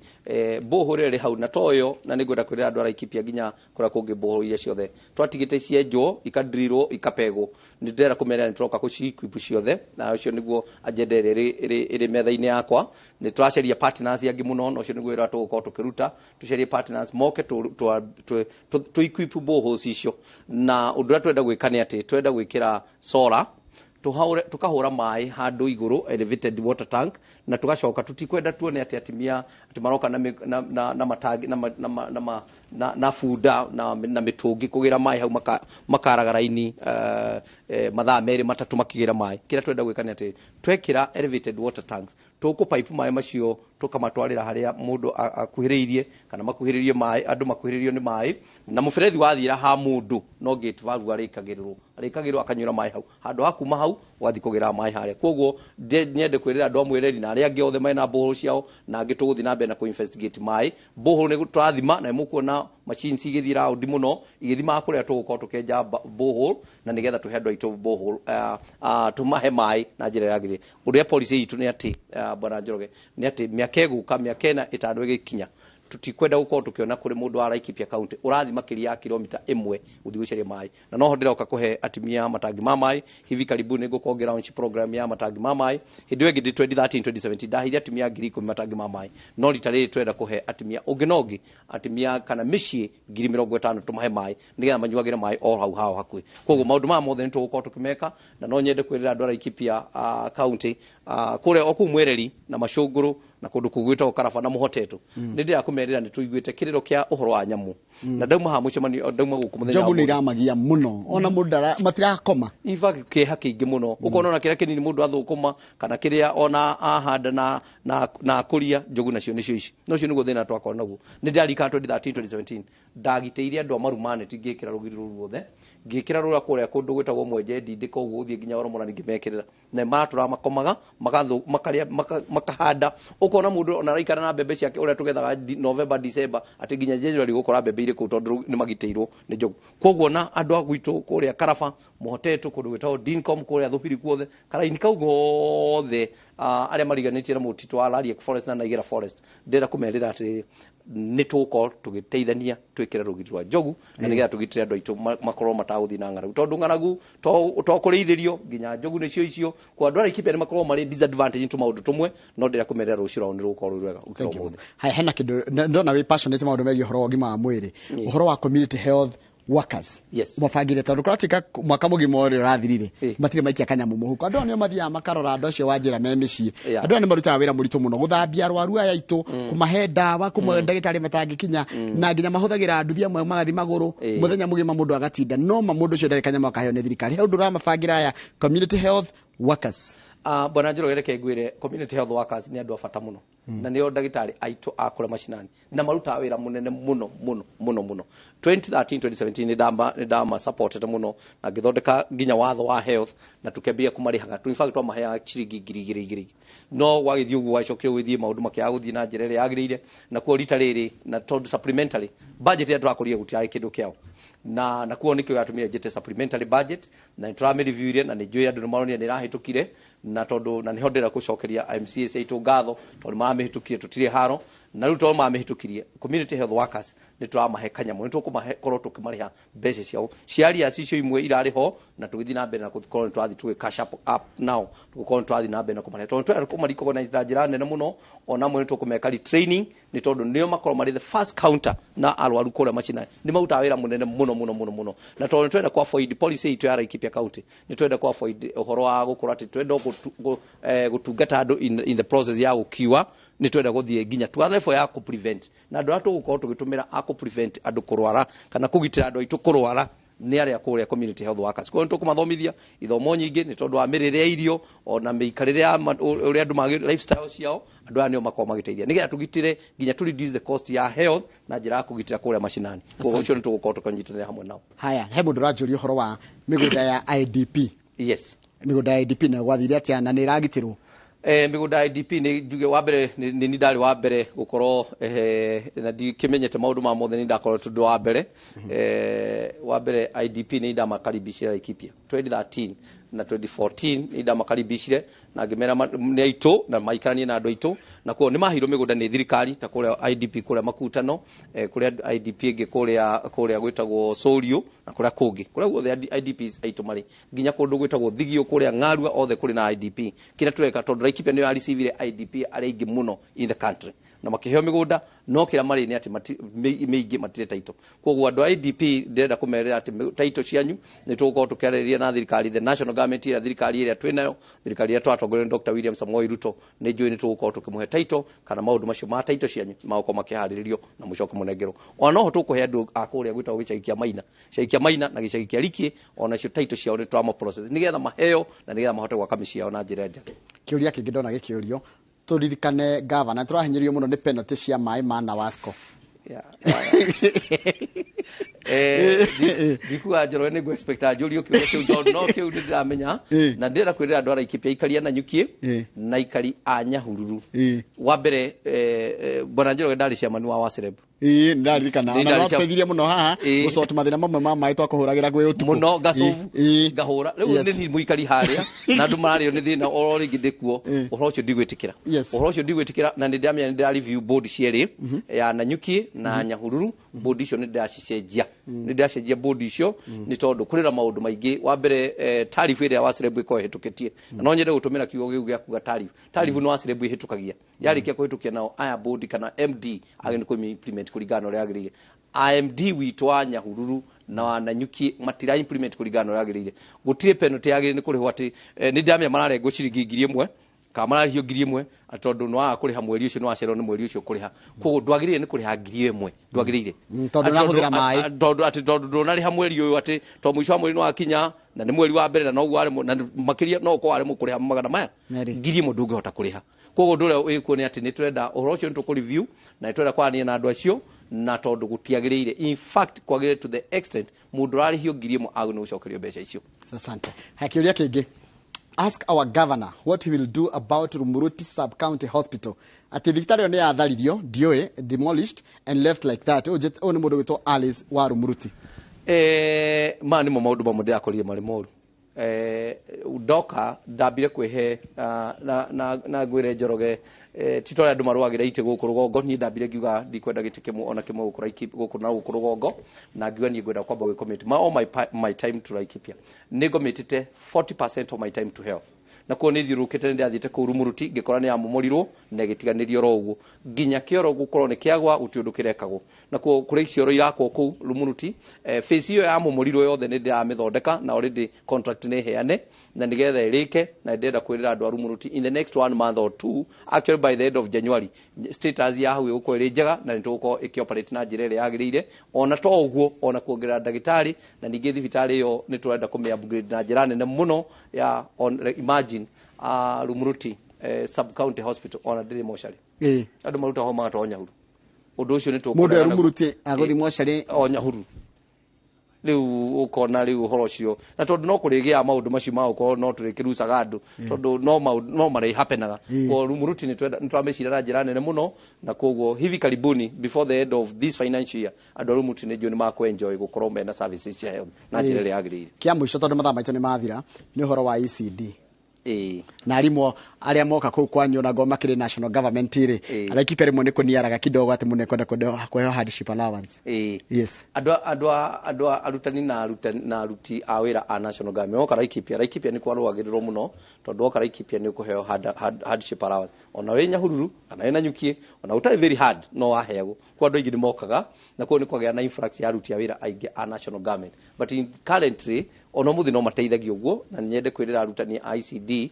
S1: borehole ĩrĩa ĩrĩ hau na toyo, na nĩ ngwenda kwĩrĩra andũ a Laikipia nginya kũrĩa kũngĩ, borehole iria ciothe twatigĩte cienjwo, ikadrirwo, ikapegwo, nĩ ndĩrenda kũmera nĩ tũroka gũci-equip ciothe, na ũcio nĩguo agenda ĩrĩa ĩrĩ metha-inĩ yakwa. Nĩ tũracaria partners angĩ mũno, na ũcio nĩguo wĩra tũgũkorwo tũkĩruta, tũcarie partners moke tũ equip boreholes icio. Na ũndũ ũrĩa twenda gwĩka nĩ atĩ twenda gwĩkĩra solar, tũkahure tukahũra maĩ handũ igũrũ, elevated water tank, Na tugacoka tutikwenda tuone ati atimia ati maroka na na na matangi na na na na bunda na mitungi kugira mai hau makaragara-ini mathaa merĩ matatũ makĩgĩra mai. Kĩrĩa twenda gwĩka nĩ atĩ twekĩra elevated water tanks, tũkũ pipe mai macio tũkamatwarĩra harĩa mũndũ akuhĩrĩirie kana makuhĩrĩirie mai, andũ makuhĩrĩirio nĩ mai, na mũberethi wathiĩra ha mũndũ no gate valve arĩkagĩrwo akanyuĩra mai hau handũ ha kuma hau ũgathiĩ kũgĩra mai harĩa. Koguo nyende kwĩrĩra andũ a Mwereri na arĩa angĩ othe mena borehole ciao na angĩ tũgũthiĩ na mbere na kũ-investigate mai. Borehole nĩ tũrathima na nĩmũkuona machines igĩthiĩ round mũno igĩthimaga kũrĩa tũgũkorwo tũkĩenja borehole, na nĩgetha tũhe andũ aitũ borehole, tũmahe mai na njĩra yagĩrĩire. Ũrĩa policy itũ nĩ atĩ Bwana Njoroge, nĩ atĩ mĩaka ĩgũka, mĩaka 4 5 ĩgĩkinya, tutikwenda gukorwo tukiona kuri mundu wa Laikipia County urathi makiria ya kilomita 1 guthi gucaria mai. Na noho ndiroka kuhe atimia matangi ma mai hivi karibuni ngukorwo ngi launch program ya matangi ma mai. Hindi ĩyo ĩngĩ 2013 2017 ndaheire atimia 10,000 matangi ma mai, no rita rĩrĩ twenda kuhe atimia ũngĩ na ũngĩ, atimia kana mĩciĩ 50,000 tumahe mai nigetha manyuagĩre mai o hau hao hakuhĩ. Koguo maũndũ maya mothe nĩ tũgũkorwo tũkĩmeka, na no nyende kwĩrĩra andũ a Laikipia County kũrĩa o kũu Mwereri na Macũngũrũ na kũndũ kũu gwĩtagwo Karaba na Mũhotetũ, nĩ ndĩrakũmerĩra nĩ tũiguĩte kĩrĩro kĩa ũhoro wa nyamũ, na ndauma haha mũcemanio, ndauma gũkũ mũthenya
S2: njogu nĩ iramagia mũno, ona mũndũ matirakoma.
S1: In fact kĩeha kĩingĩ mũno, ũkona ona kĩrĩa kĩnini mũndũ athũkũma kana kĩrĩa ona ahanda na akũria, njogu nacio nĩcio ici. No ũcio nĩguo thĩna twakorwo naguo. Nĩ ndarikana 2013 2017 ndagitĩire andũ a Marumaneti ngĩkĩra rũgiri rũu ruothe, ngĩkĩra rũra kũrĩa kũndũ gwĩtagwo Mwenje Ndindĩko ũguo ũthiĩ nginya Oromorani ngĩmekĩrĩra, na maratũra makomaga makarĩa makahanda. Ũkona mũndũ ona araikara na mbembe ciake ũrĩa tũgethaga November December, atĩ nginya January gũkora mbembe irĩ kũu tondũ nĩ magitĩirwo nĩ njogu. Koguo na andũ a gwitũ kũrĩa Karaba, Mũhotetũ, kũndũ gwĩtagwo Dincom, kũrĩa Thũbiri guothe, karaini kau gothe, arĩa mariganĩtie na mũtitũ wa Lariak Forest na Naigera Forest, ndĩrenda kũmerĩra atĩrĩrĩ, nĩ tũgũkorwo tũgĩteithania twĩkĩre rũgiri rwa njogu na nĩgetha tũgitĩre andũ aitũ makorwo matagũthiĩ na ng'aragu, tondũ ng'aragu to kũrĩithĩrio nginya njogu nĩcio icio. Kwa andũ a Laikipia nĩ makoragwo marĩ disadvantage tũ maũndũ tũmwe, no ndĩrenda kũmerĩra rũciũ rwao nĩ rũgũkorwo rwĩ rwega gũkĩra ũmũthĩ.
S2: Haya, hena kĩndũ ndona wĩ passionate maũndũ megiĩ ũhoro wa ũgima wa mwĩrĩ, ũhoro wa community health workers. Mabangire tondũ kũratuĩka mwaka mũgima ũrĩa ũrathirire matirĩ maikia kanyamũ mũhuko. Andũ aya nĩo mathiaga makarora andũ acio wa njĩra me mĩciĩ. Andũ aya nĩ marutaga wĩra mũritũ mũno gũthambia arwaru aya aitũ, kũmahe ndawa kũmwe ndagĩtarĩ matangĩkinya, na nginya mahũthagĩra nduthi amwe magathiĩ magũrũ mũthenya mũgima mũndũ agatinda. No ma mũndũ ũcio ndarĩ kanyamũ akaheo nĩ thirikari. He ũndũ ũramabangĩra aya community health workers?
S1: Bwana Njoroge, reke ngwĩre, community health workers nĩ andũ a bata mũno, na nĩo ndagĩtarĩ aitũ a kũrĩa macinani, na marutaga wĩra mũnene mũno mũno mũno mũno. 2013 2017 nĩ ndama supportete mũno na ngĩthondeka nginya watho wa health na tũkĩambia kũmarĩhaga. In fact twamaheaga ciringi 2,000 no gwagĩthiĩ ũguo gwacokire gũgĩthiĩ maũndũ makĩaga gũthiĩ na njĩra ĩrĩa yagĩrĩire, na kuo rita rĩrĩ na tondũ supplementary budget ĩrĩa tũrakũria gũtirarĩ kĩndũ kĩao, na kuo nĩkĩo gĩatũmire njĩte supplementary budget, na nĩ tũramĩreviewire na nĩ njũĩ andũ nĩ maronire nĩ ĩrahĩtũkire, na tondũ na nĩho ndĩrenda gũcokeria MCAs aitũ ngatho tondũ mamĩhĩtũkirie tũtirĩ haro, na rĩu tondũ mamĩhĩtũkirie community health workers nĩ tũramahe kanyamũ, nĩ tũkũmakorwo tũkĩmarĩha mbeca ciao cia arrears icio imwe irarĩ ho, na tũgĩthiĩ na mbere na gũkorwo nĩ tũrathiĩ tũgĩ cash up now, tũgũkorwo nĩ tũrathiĩ na mbere na kũmarĩha tondũ twenda kũma recognize na njĩra nene mũno. Ona amwe nĩ tũkũmeka retraining nĩ tondũ nĩo makorwo marĩ the first counter na arwaru kũrĩa macinani, nĩ marutaga wĩra mũnene mũno mũno mũno mũno, na tondũ nĩ twenda kũ avoid policy itũ ya Laikipia County, nĩ twenda kũ avoid ũhoro wa gũkorwo atĩ twenda gũtungata andũ in the process ya gũkiua, nĩ twenda gũthiĩ nginya to level ya kũ prevent, na andũ arĩa tũgũkorwo tũgĩtũmĩra a kũ prevent andũ kũrwara kana kũgitĩra andũ aitũ kũrwara nĩ arĩa kũrĩa community health workers. Koguo nĩ tũkũmathomithia ithomo nyingĩ nĩ tondũ wa mĩrĩre ya irio ona mĩikarĩre ya ũrĩa andũ magĩ lifestyle ciao, andũ aya nĩo makoragwo magĩteithia nĩgetha tũgitĩre nginya tũ reduce the cost ya health na njĩra ya kũgitĩra kũrĩa macinani. Koguo ũcio nĩ tũgũkorwo tũkĩnyitanĩra hamwe nao.
S2: Haya, he mũndũ ũranjũria ũhoro wa mĩgũnda ya IDP.
S1: Yes.
S2: Mĩgũnda ya IDP nayo gwathire atĩa na nĩ ĩragitĩrwo?
S1: Mĩgũnda ya IDP nĩ njuge wa mbere nĩ ni ndarĩ wa mbere gũkorwo na ndikĩmenyete maũndũ ma mothe, nĩ ndakorwo tondũ wa mbere wa mbere IDP nĩ ndamakaribicire Laikipia 2013 na 2014, nĩ ndamakaribicire na ngĩmera nĩ aitũ na maikaranie na andũ aitũ, na kuo nĩ maheirwo mĩgũnda nĩ thirikari ta kũrĩa IDP kũrĩa Makutano, kũrĩa IDP ĩngĩ kũrĩa gwĩtagwo Sũriũ na kũrĩa kũngĩ kũrĩa guothe IDPs aitũ marĩ, nginya kũndũ gwĩtagwo Thigio kũrĩa Ng'arua, othe kũrĩ na IDP. Kĩrĩa tũreka tondũ Laikipia nĩyo yarecivire IDP arĩa aingĩ mũno in the country na makĩheo mĩgũnda, no kĩrĩa marĩ nĩ atĩ mĩingĩ matirĩ title. Koguo andũ a IDP ndĩrenda kũmerĩra atĩ title cianyu nĩ tũgũkorwo tũkĩarĩrĩria na thirikari, the national government ĩrĩa thirikari ĩrĩa twĩnayo, thirikari ĩrĩa tũratongorio nĩ Dr. William Samoei Ruto, nĩ njũĩ nĩ tũgũkorwo tũkĩmũhe title kana maũndũ macio ma title cianyu magũkorwo makĩharĩrĩrio na mũcoke mũnengerwo. Ona noho tũkũhe andũ a kũrĩa gwĩtagwo gĩcagi kĩa Maina, gĩcagi kĩa Maina na gĩcagi kĩa Rikie, onacio title ciao nĩ tũrama process nĩgetha maheo na nĩgetha mahote gwaka mĩciĩ yao na njĩra njega.
S2: Kĩũria kĩngĩ ndona gĩkĩũrio, tũririkane gavana tũrahinyĩrĩrio mũno nĩ penalty cia maĩ ma Nawasco.
S1: Ndikuga Njoroge nĩ ngũ expect anjũrie kĩũria kĩu tondũ no kĩu nĩ ndĩramenya na ndĩrenda kwĩrĩra andũ a Laikipia aikari a Nanyuki na aikari a Nyahururu. Wa mbere, bwana Njoroge ndarĩ chairman wa Wasereb.
S2: Ĩĩ, nĩndaririkana ona no tũteithirie mũno haha gũcoti mathĩna mamwe ma maĩ twakũhũragĩra gwĩ ũtukũ
S1: mũno ngacobu ngahũra. Rĩu nĩ niĩ mũikari harĩa na andũ mararĩo nĩ thĩna oro rĩngĩ ndĩkuo. Ũhoro ũcio ndigwĩtĩkĩra, ũhoro ũcio ndigwĩtĩkĩra, na nĩ ndĩramenya nĩ ndĩra review board cierĩ ya Nanyuki na Nyahururu. Board icio nĩ ndĩracicenjia, nĩ ndĩracenjia board icio nĩ tondũ kũrĩ na maũndũ maingĩ. Wa mbere, tariff ĩrĩa Wasereb ĩkoragwo ĩhĩtũkĩtie, na no nyende gũtũmĩra kiugo gĩu gĩa kuga tariff. Tariff nĩ Wasereb ĩhĩtũkagia, yarĩkia kũhĩtũkia nao aya board kana MD agĩrĩirwo nĩ kũmĩ implement kũringana na ũrĩa yagĩrĩire. AMD witũ wa Nyahururu na wa Nanyuki matira implement kũringana na ũrĩa yagĩrĩire. Gũtirĩ penalty yagĩrĩire nĩ kũrĩhwo atĩ nĩ ndĩramenya mararengwo ciringi 1,000 kana mararĩhio 1,000 atĩ tondũ nĩ waga kũrĩha mweri ũcio, nĩ wacererwo nĩ mweri ũcio kũrĩha, koguo ndwagĩrĩire nĩ kũrĩha 1,000, ndwagĩrĩire.
S2: Tondũ ndũrahũthĩra maĩ.
S1: Tondũ atĩ tondũ ndũnarĩha mweri ũyũ, atĩ tondũ mũico wa mweri nĩ wakinya na nĩ mweri wa mbere na noguo waremwo na makĩria no ũkorwo waremwo kũrĩha magana maya 1,000 ndũngĩhota kũrĩha. Koguo ũndũ ũrĩa wĩkuo nĩ atĩ nĩ tũrenda ũhoro ũcio nĩ tũkũ review na nĩ tũrenda kwaranĩria na andũ acio, na tondũ gũtiagĩrĩire, in fact kwagĩrĩire to the extent mũndũ ũrarĩhio 1,000 agĩrĩirwo nĩ gũcokerio mbeca icio.
S2: Asante. Haya, kĩũria kĩngĩ. Ask our governor what he will do about Rumuruti Sub-County Hospital. Atĩ thibitarĩ ĩyo nĩ yatharirio, ndiũĩ, demolished and left like that. Ũyũ nĩ mũndũ wĩtwo Alice wa Rumuruti.
S1: Maya nĩmo maũndũ mamwe ndĩrakorire marĩ moru. Ndoka ndambire kwĩhe na ngwĩre Njoroge, ti ta ũrĩa andũ marũagĩra itĩ gũkũ rũgongo, niĩ ndambire ngiuga ndikwenda gĩtĩ kĩmwe ona kĩmwe gũkũ na gũkũ rũgongo, na ngiuga niĩ ngwenda kwamba gwĩ my, all my time to Laikipia. Nĩ ngomĩtĩte 40% of my time to health, na kuo nĩ thiũrũrũkĩte, nĩ ndĩrathiĩte kũu Rumuruti ngĩkora nĩ yamomorirwo na ĩgĩtiganĩrio oro ũguo, nginya kĩoro gũkorwo nĩ kĩagwa gũtirĩ ũndũ kĩrekagwo, na kuo kũrĩ cioro irakwo kũu Rumuruti. Phase ĩyo yamomorirwo yothe nĩ ndĩramĩthondeka na already contract nĩ heane na nĩgetha ĩrĩke, na ndĩrenda kwĩrĩra andũ a Rumuruti in the next one month or two, actually by the end of January, status ya hau ĩgũkorwo ĩrĩ njega na nĩ tũgũkorwo ĩkĩoperate na njĩra ĩrĩa yagĩrĩire. Ona to ũguo, ona kuongerera ndagĩtarĩ, na ningĩ thibitarĩ ĩyo nĩ tũrenda kũmĩ upgrade na njĩra nene mũno ya on, imagine Rumuruti sub county hospital ona ndĩrĩ mocarĩ, andũ marutaga magatwarwo Nyahururu. Ũndũ ũcio nĩ
S2: Mũndũ e Rumuruti agũthiĩ mocarĩ
S1: o Nyahururu. Rĩu ũkona rĩu ũhoro ũcio, na tondũ no kũrĩgĩa maũndũ macio ma gũkorwo no tũrĩkĩrucaga andũ tondũ no marĩ hapenaga kwa Rumuruti nĩ tũramĩcira na njĩra nene mũno, na koguo hivi karibuni, before the end of this financial year, andũ a Rumuruti nĩ njũĩ nĩ makũ-enjoy gũkorwo mena services cia health na njĩra ĩrĩa yagĩrĩire.
S2: Kĩa mũico, tondũ mathaa maitũ nĩ mathira, nĩ ũhoro wa ECD na arimũ arĩa moka kũu kwanyu na ngo makĩrĩ national government rĩ, Laikipia rĩmwe nĩ kũniaraga kidogo atĩ mũndũ ekwenda kũheo hardship allowance. Yes.
S1: Andũ a arutani na arutani na aruti a wĩra a national government woka Laikipia, Laikipia nĩ kwarũagĩrĩrwo mũno tondũ woka Laikipia nĩ ũkũheo hardship allowance ona wĩ Nyahururu kana wĩ Nanyuki, ona ũtarĩ very hard no waheagwo. Kwa andũ aingĩ nĩ mokaga na koguo nĩ kwagĩa na influx ya aruti a wĩra aingĩ a national government, but in currently ona ũmũthĩ no mateithagio ũguo, na nyende kwĩrĩra arutani a ICD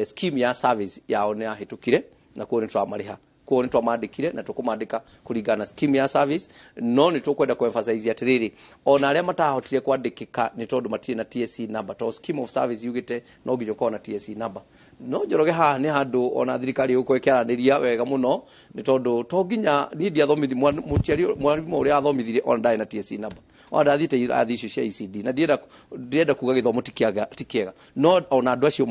S1: scheme ya service yao nĩ yahĩtũkire na koguo nĩ tũramarĩha, koguo nĩ twamandĩkire na tũkũmandĩka kũringana na scheme ya service. No nĩ tũkwenda kũ emphasize atĩrĩrĩ, ona arĩa matahotire kwandĩkĩka nĩ tondũ matirĩ na TSC number, tondũ scheme of service yugĩte no nginya ũkorwo na TSC number. No Njoroge haha nĩ handũ ona thirikari ĩgũkorwo ĩkĩaranĩria wega mũno, nĩ tondũ to nginya niĩ ndiathomithi mũciari mwarimũ ũrĩa athomithirie ona ndarĩ na TSC number, ona ndathiĩte irathi icio cia ECD, na ndĩrenda kuga gĩthomo ti kĩega, no ona andũ acio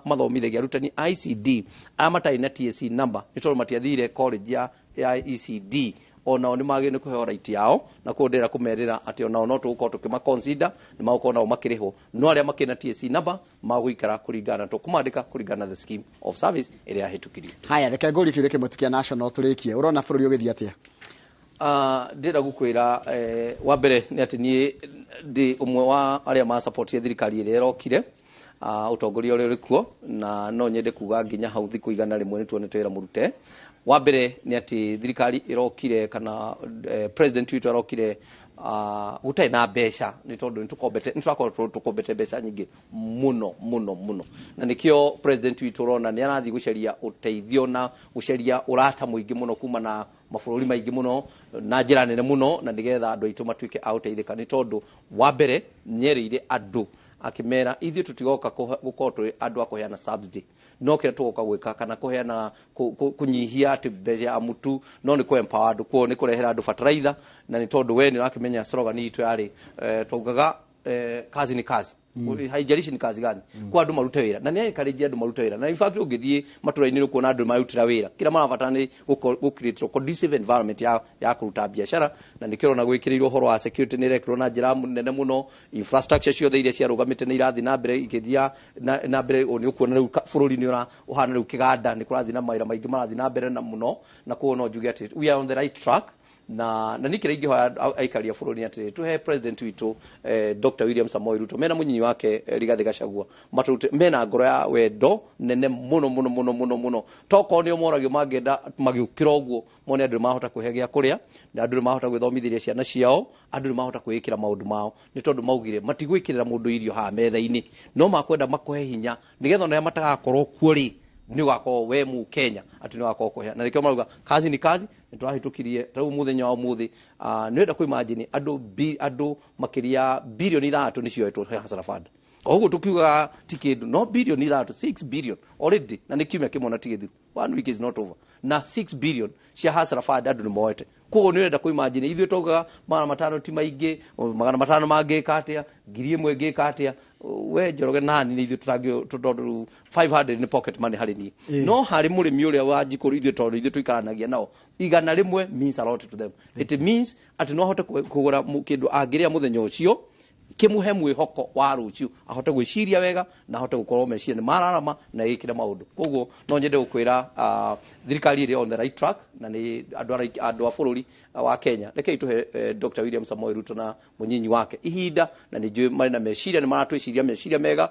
S1: mathomithagia arutani a ICD arĩa matarĩ na TSC number nĩ tondũ matiathire college ya ECD, onao nĩ magĩrĩirwo nĩ kũheo right yao, na koguo ndĩrenda kũmerĩra atĩ onao no tũgũkorwo tũkĩma consider nĩ magũkorwo nao makĩrĩhwo, no arĩa makĩrĩ na TSC number magũikara kũringana na tũkũmandĩka kũringana na the scheme of service ĩrĩa yahĩtũkirio.
S2: Haya, reke ngũrie kĩũria kĩmwe tu kĩa national tũrĩkie. Ũrona bũrũri ũgĩthiĩ atĩa?
S1: Ndĩrenda gũkwĩra, wa mbere nĩ atĩ niĩ ndĩ ũmwe wa arĩa masupportire thirikari ĩrĩa ĩrokire. Ũtongoria ũrĩa ũrĩ kuo, na no nyende kuga nginya hau thikũ 100 nĩ tuonete wĩra mũrute. Wa mbere nĩ atĩ thirikari ĩrokire kana president witũ arokire gũtarĩ na mbeca, nĩ tondũ nĩ tũrakorwo tũkombete mbeca nyingĩ mũno mũno mũno, na nĩkĩo president witũ ũrona nĩ arathiĩ gũcaria ũteithio na gũcaria ũrata mũingĩ mũno kuma na mabũrũri maingĩ mũno na njĩra nene mũno, na nĩgetha andũ aitũ matuĩke a gũteithĩka. Nĩ tondũ wa mbere nĩerĩire andũ akĩmera ithuĩ tũtigoka gũkorwo tũrĩ andũ a kũheana subsidy, no kĩrĩa tũgoka gwĩka kana kũheana kũnyihia atĩ mbeca ya mũtu, no nĩ kũ empower andũ, kuo nĩ kũrehera andũ fertilizer. Na nĩ tondũ we nĩ ũrakĩmenya slogan itũ yarĩ twaugaga kazi ni kazi, haijalishi ni kazi gani, kwa andũ marute wĩra, na nĩ encourage andũ marute wĩra. Na in fact ũngĩthiĩ matũra-inĩ nĩ ũkuona andũ marutĩra wĩra, kĩrĩa marabatara nĩ gũ create conducive environment ya kũruta biacara. Na nĩkĩo ũrona gwĩkĩrĩirwo ũhoro wa security nĩ ĩrekĩrwo na njĩra nene mũno, infrastructure ciothe iria ciarũgamĩte nĩ irathiĩ na mbere ikĩthia na mbere. Nĩ ũkuona rĩu bũrũri nĩ ũhana rĩu kĩganda, nĩ kũrathiĩ na mawĩra maingĩ marathiĩ na mbere na mũno, na koguo no njuge atĩ we are on the right track. Na niĩ kĩrĩa ingĩhoya aikari a bũrũri atĩ tũhe president witũ Dr. William Samoei Ruto mena mũnyinyi wake Rigathi Gachagua, matũrute mena ngoro ya wendo nene mũno mũno mũno mũno mũno, tokorwo nĩo moragio mangĩenda magĩũkĩra ũguo mone andũ nĩmahota kwĩhe gĩa kũrĩa, na andũ nĩmahota gwĩthomithĩria ciana ciao, andũ nĩmahota kwĩĩkĩra maũndũ mao, nĩ tondũ maugire matigwĩkĩrĩra mũndũ irio haha metha-inĩ, no makwenda makũhe hinya nĩgetha ona arĩa matagakorwo kuo rĩ, nĩ ũgakorwo we mu Kenya atĩ nĩ ũgakorwo kũhe. Na nĩkĩo marauga kazi ni kazi. Nĩ tũrahĩtũkirie ta rĩu mũthenya wa ũmũthĩ, nĩ ũrenda kũ imagine andũ makĩria 6 bilioni nĩ cioetwo Hustler Fund. O ũguo tũkiugaga ti kĩndũ, no 6 bilioni, 6 billion already, na nĩ kiumia kĩmwe na ti gĩthiru, one week is not over, na 6 billion cia Hustler Fund andũ nĩ moete. Koguo nĩ ũrenda kũ imagine ithuĩ twaugaga 500 ti maingĩ, 500 mangĩka atĩa, 1,000 ĩngĩka atĩa, we Njoroge nani nĩ ithuĩ tũtangĩ, tondũ rĩu 500 nĩ pocket money harĩ niĩ, no harĩ mũrĩmi ũrĩa wa njikũrũ, ithuĩ tondũ ithuĩ tũikaranagia nao, 100 means a lot to them. It means atĩ no ahote kũgũra kĩndũ angĩrĩa mũthenya ũcio kĩmũhe mwĩhoko wa rũciũ, ahote gwĩciria wega na ahote gũkorwo meciria nĩ mararama na ĩkĩre maũndũ. Koguo no nyende gũkwĩra thirikari ĩrĩ on the right track, na nĩ andũ a bũrũri wa Kenya, rekei tũhe Dr. William Samoei Ruto na mũnyinyi wake ihinda, na nĩ njũĩ marĩ na meciria, nĩ maratwĩciria meciria mega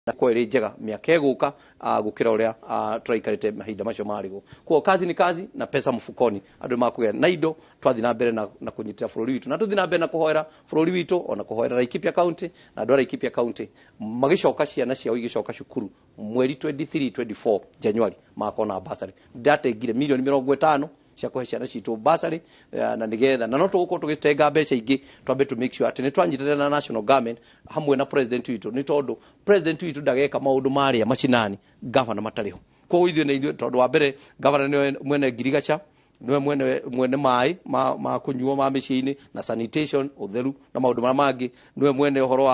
S1: na kwa ĩrĩ njega mĩaka ĩgũka gũkĩra ũrĩa tũraikarĩte mahinda macio marĩgwo. Koguo kazi ni kazi na pesa mfukoni, andũ makũgĩa na indo, twathiĩ na mbere na kũnyitĩra bũrũri witũ, na tũthiĩ na mbere na kũhoera bũrũri witũ, ona kũhoera Laikipia County na andũ a Laikipia County magĩcoka, ciana ciao igĩcoka cukuru mweri 23 24 January, magakorwo na bursary. Ndatengire milioni 50 cia kũhe ciana citũ bursary, na nĩgetha na no tũgũkorwo tũgĩtenga mbeca ingĩ, twambe to make sure atĩ nĩ twanyitanĩra na national government hamwe na president witũ, nĩ tondũ president witũ ndageka maũndũ marĩa macinani governor matarĩ ho. Koguo ithuĩ nĩ ithuĩ, tondũ wa mbere governor nĩwe mwene ngirigaca, niwe mwene maĩ ma kũnyuo ma mĩciĩ-inĩ na sanitation, ũtheru na maũndũ marĩa mangĩ, niwe mwene ũhoro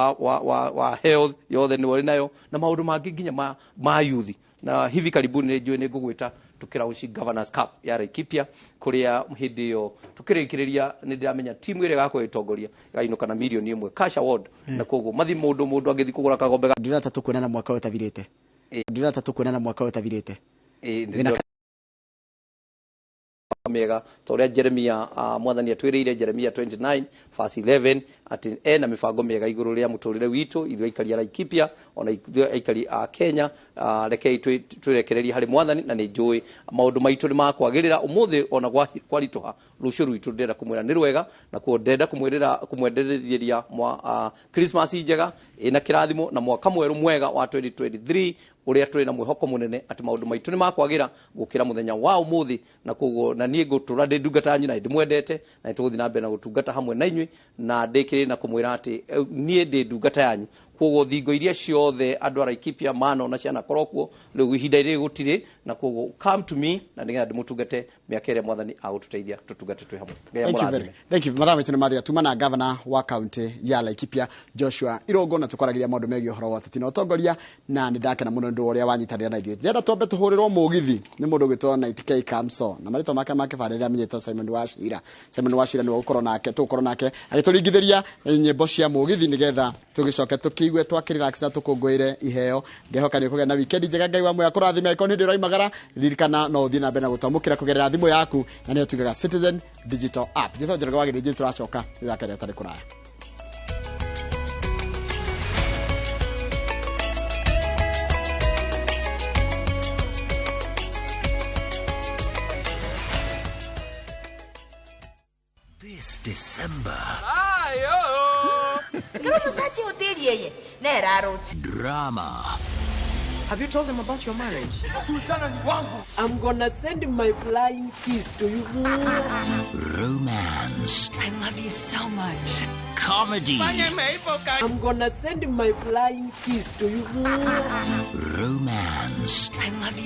S1: wa health yothe nĩwe ũrĩ nayo, na maũndũ mangĩ nginya ma youth. Na hivi karibuni nĩ njũĩ nĩ ngũgwĩta tũkĩraunch Governors Cup ya Laikipia, kũrĩa hĩndĩ ĩyo tũkĩrĩkĩrĩria nĩ ndĩramenya timu ĩrĩa ĩgakorwo ĩtongoria ĩgainũka na 1 milioni cash award, na koguo mathi mũndũ angĩthiĩ kũgũra kagombe
S2: Ndĩrona ta tũkuonana mwaka ũyũ ũtathirĩte. Ndĩrona ta tũkuonana mwaka ũyũ ũtathirĩte. Wĩna
S1: Mĩega ta ũrĩa Jeremia, mwathani atwĩrĩire Jeremia 29 verse 11 atĩ ena mĩbango mĩega igũrũ rĩa mũtũrĩre witũ ithuĩ aikari a Laikipia, ona ithuĩ aikari a Kenya. Rekei twĩrekererie harĩ mwathani, na nĩ njũĩ maũndũ maitũ nĩ makwagĩrĩra. Ũmũthĩ ona kwaritũha, rũciũ rwitũ ndĩrenda kũmwĩra nĩ rwega, na kuo ndĩrenda kũmwĩrĩra kũmwendereithĩria Christmas njega ĩna kĩrathimo na mwaka mwerũ mwega wa 2023, ũrĩa tũrĩ na mwĩhoko mũnene atĩ maũndũ maitũ nĩ makwagĩra gũkĩra mũthenya wa ũmũthĩ. Na koguo na niĩ ngũtũra ndĩ ndungata yanyu na ndĩmwendete, na nĩtũgũthiĩ na mbere na gũtungata hamwe na inyuĩ, na ndĩkĩrĩrie na kũmwĩra atĩ niĩ ndĩ ndungata yanyu. Koguo thingo iria ciothe andũ a Laikipia manona cianakorwo kuo, rĩu ihinda rĩrĩ gũtirĩ, na koguo come to me na nĩgetha ndĩmũtungate mĩaka ĩrĩa mwathani agũtũteithia tũtungate twĩ hamwe. Ngai
S2: Thank you
S1: amũrathime.
S2: very. Thank you. Mathaa maitũ nĩ mathira. Tuma na governor wa kaunti ya Laikipia Joshua Irũngũ, na tũkwaragĩria maũndũ megiĩ ũhoro wa ũteti na ũtongoria, na nĩ ndakena mũno nĩ ũndũ wa ũrĩa wanyitanĩra na ithuĩ. Ndĩrenda twambe tũhũrĩrwo mũgithi nĩ mũndũ ũgwĩtwo Night K Kamso, na marĩtwa make ma kĩbandĩ rĩrĩa amenyetwo Simon Wachira. Simon Wachira nĩwe ũgũkorwo nake, tũgũkorwo nake agĩtũringithĩria nyĩmbo cia mũgithi nĩgetha tũgĩcoke tũkĩigue twakĩrelax na tũkũngũĩre iheo. Ngehoka nĩ ũkũgĩa na weekend njega. Ngai wa muoyo akũrathime. Angĩkorwo nĩ hĩndĩ ũroimagara, ririkana no ũthiĩ na mbere na gũtwamũkĩra kũgerera thimũ yaku, na nĩyo tugaga Citizen Digital App. Njĩtagwo Njoroge wa Gĩthĩnji, tũracoka thutha wa tarĩ kũraya.
S12: This December, drama,
S16: Have you told them about your marriage? I'm gonna send my flying kiss to you.
S12: romance,
S16: I love you so much.
S12: comedy,
S16: I'm gonna send my flying kiss to you.
S12: romance,
S16: I love you.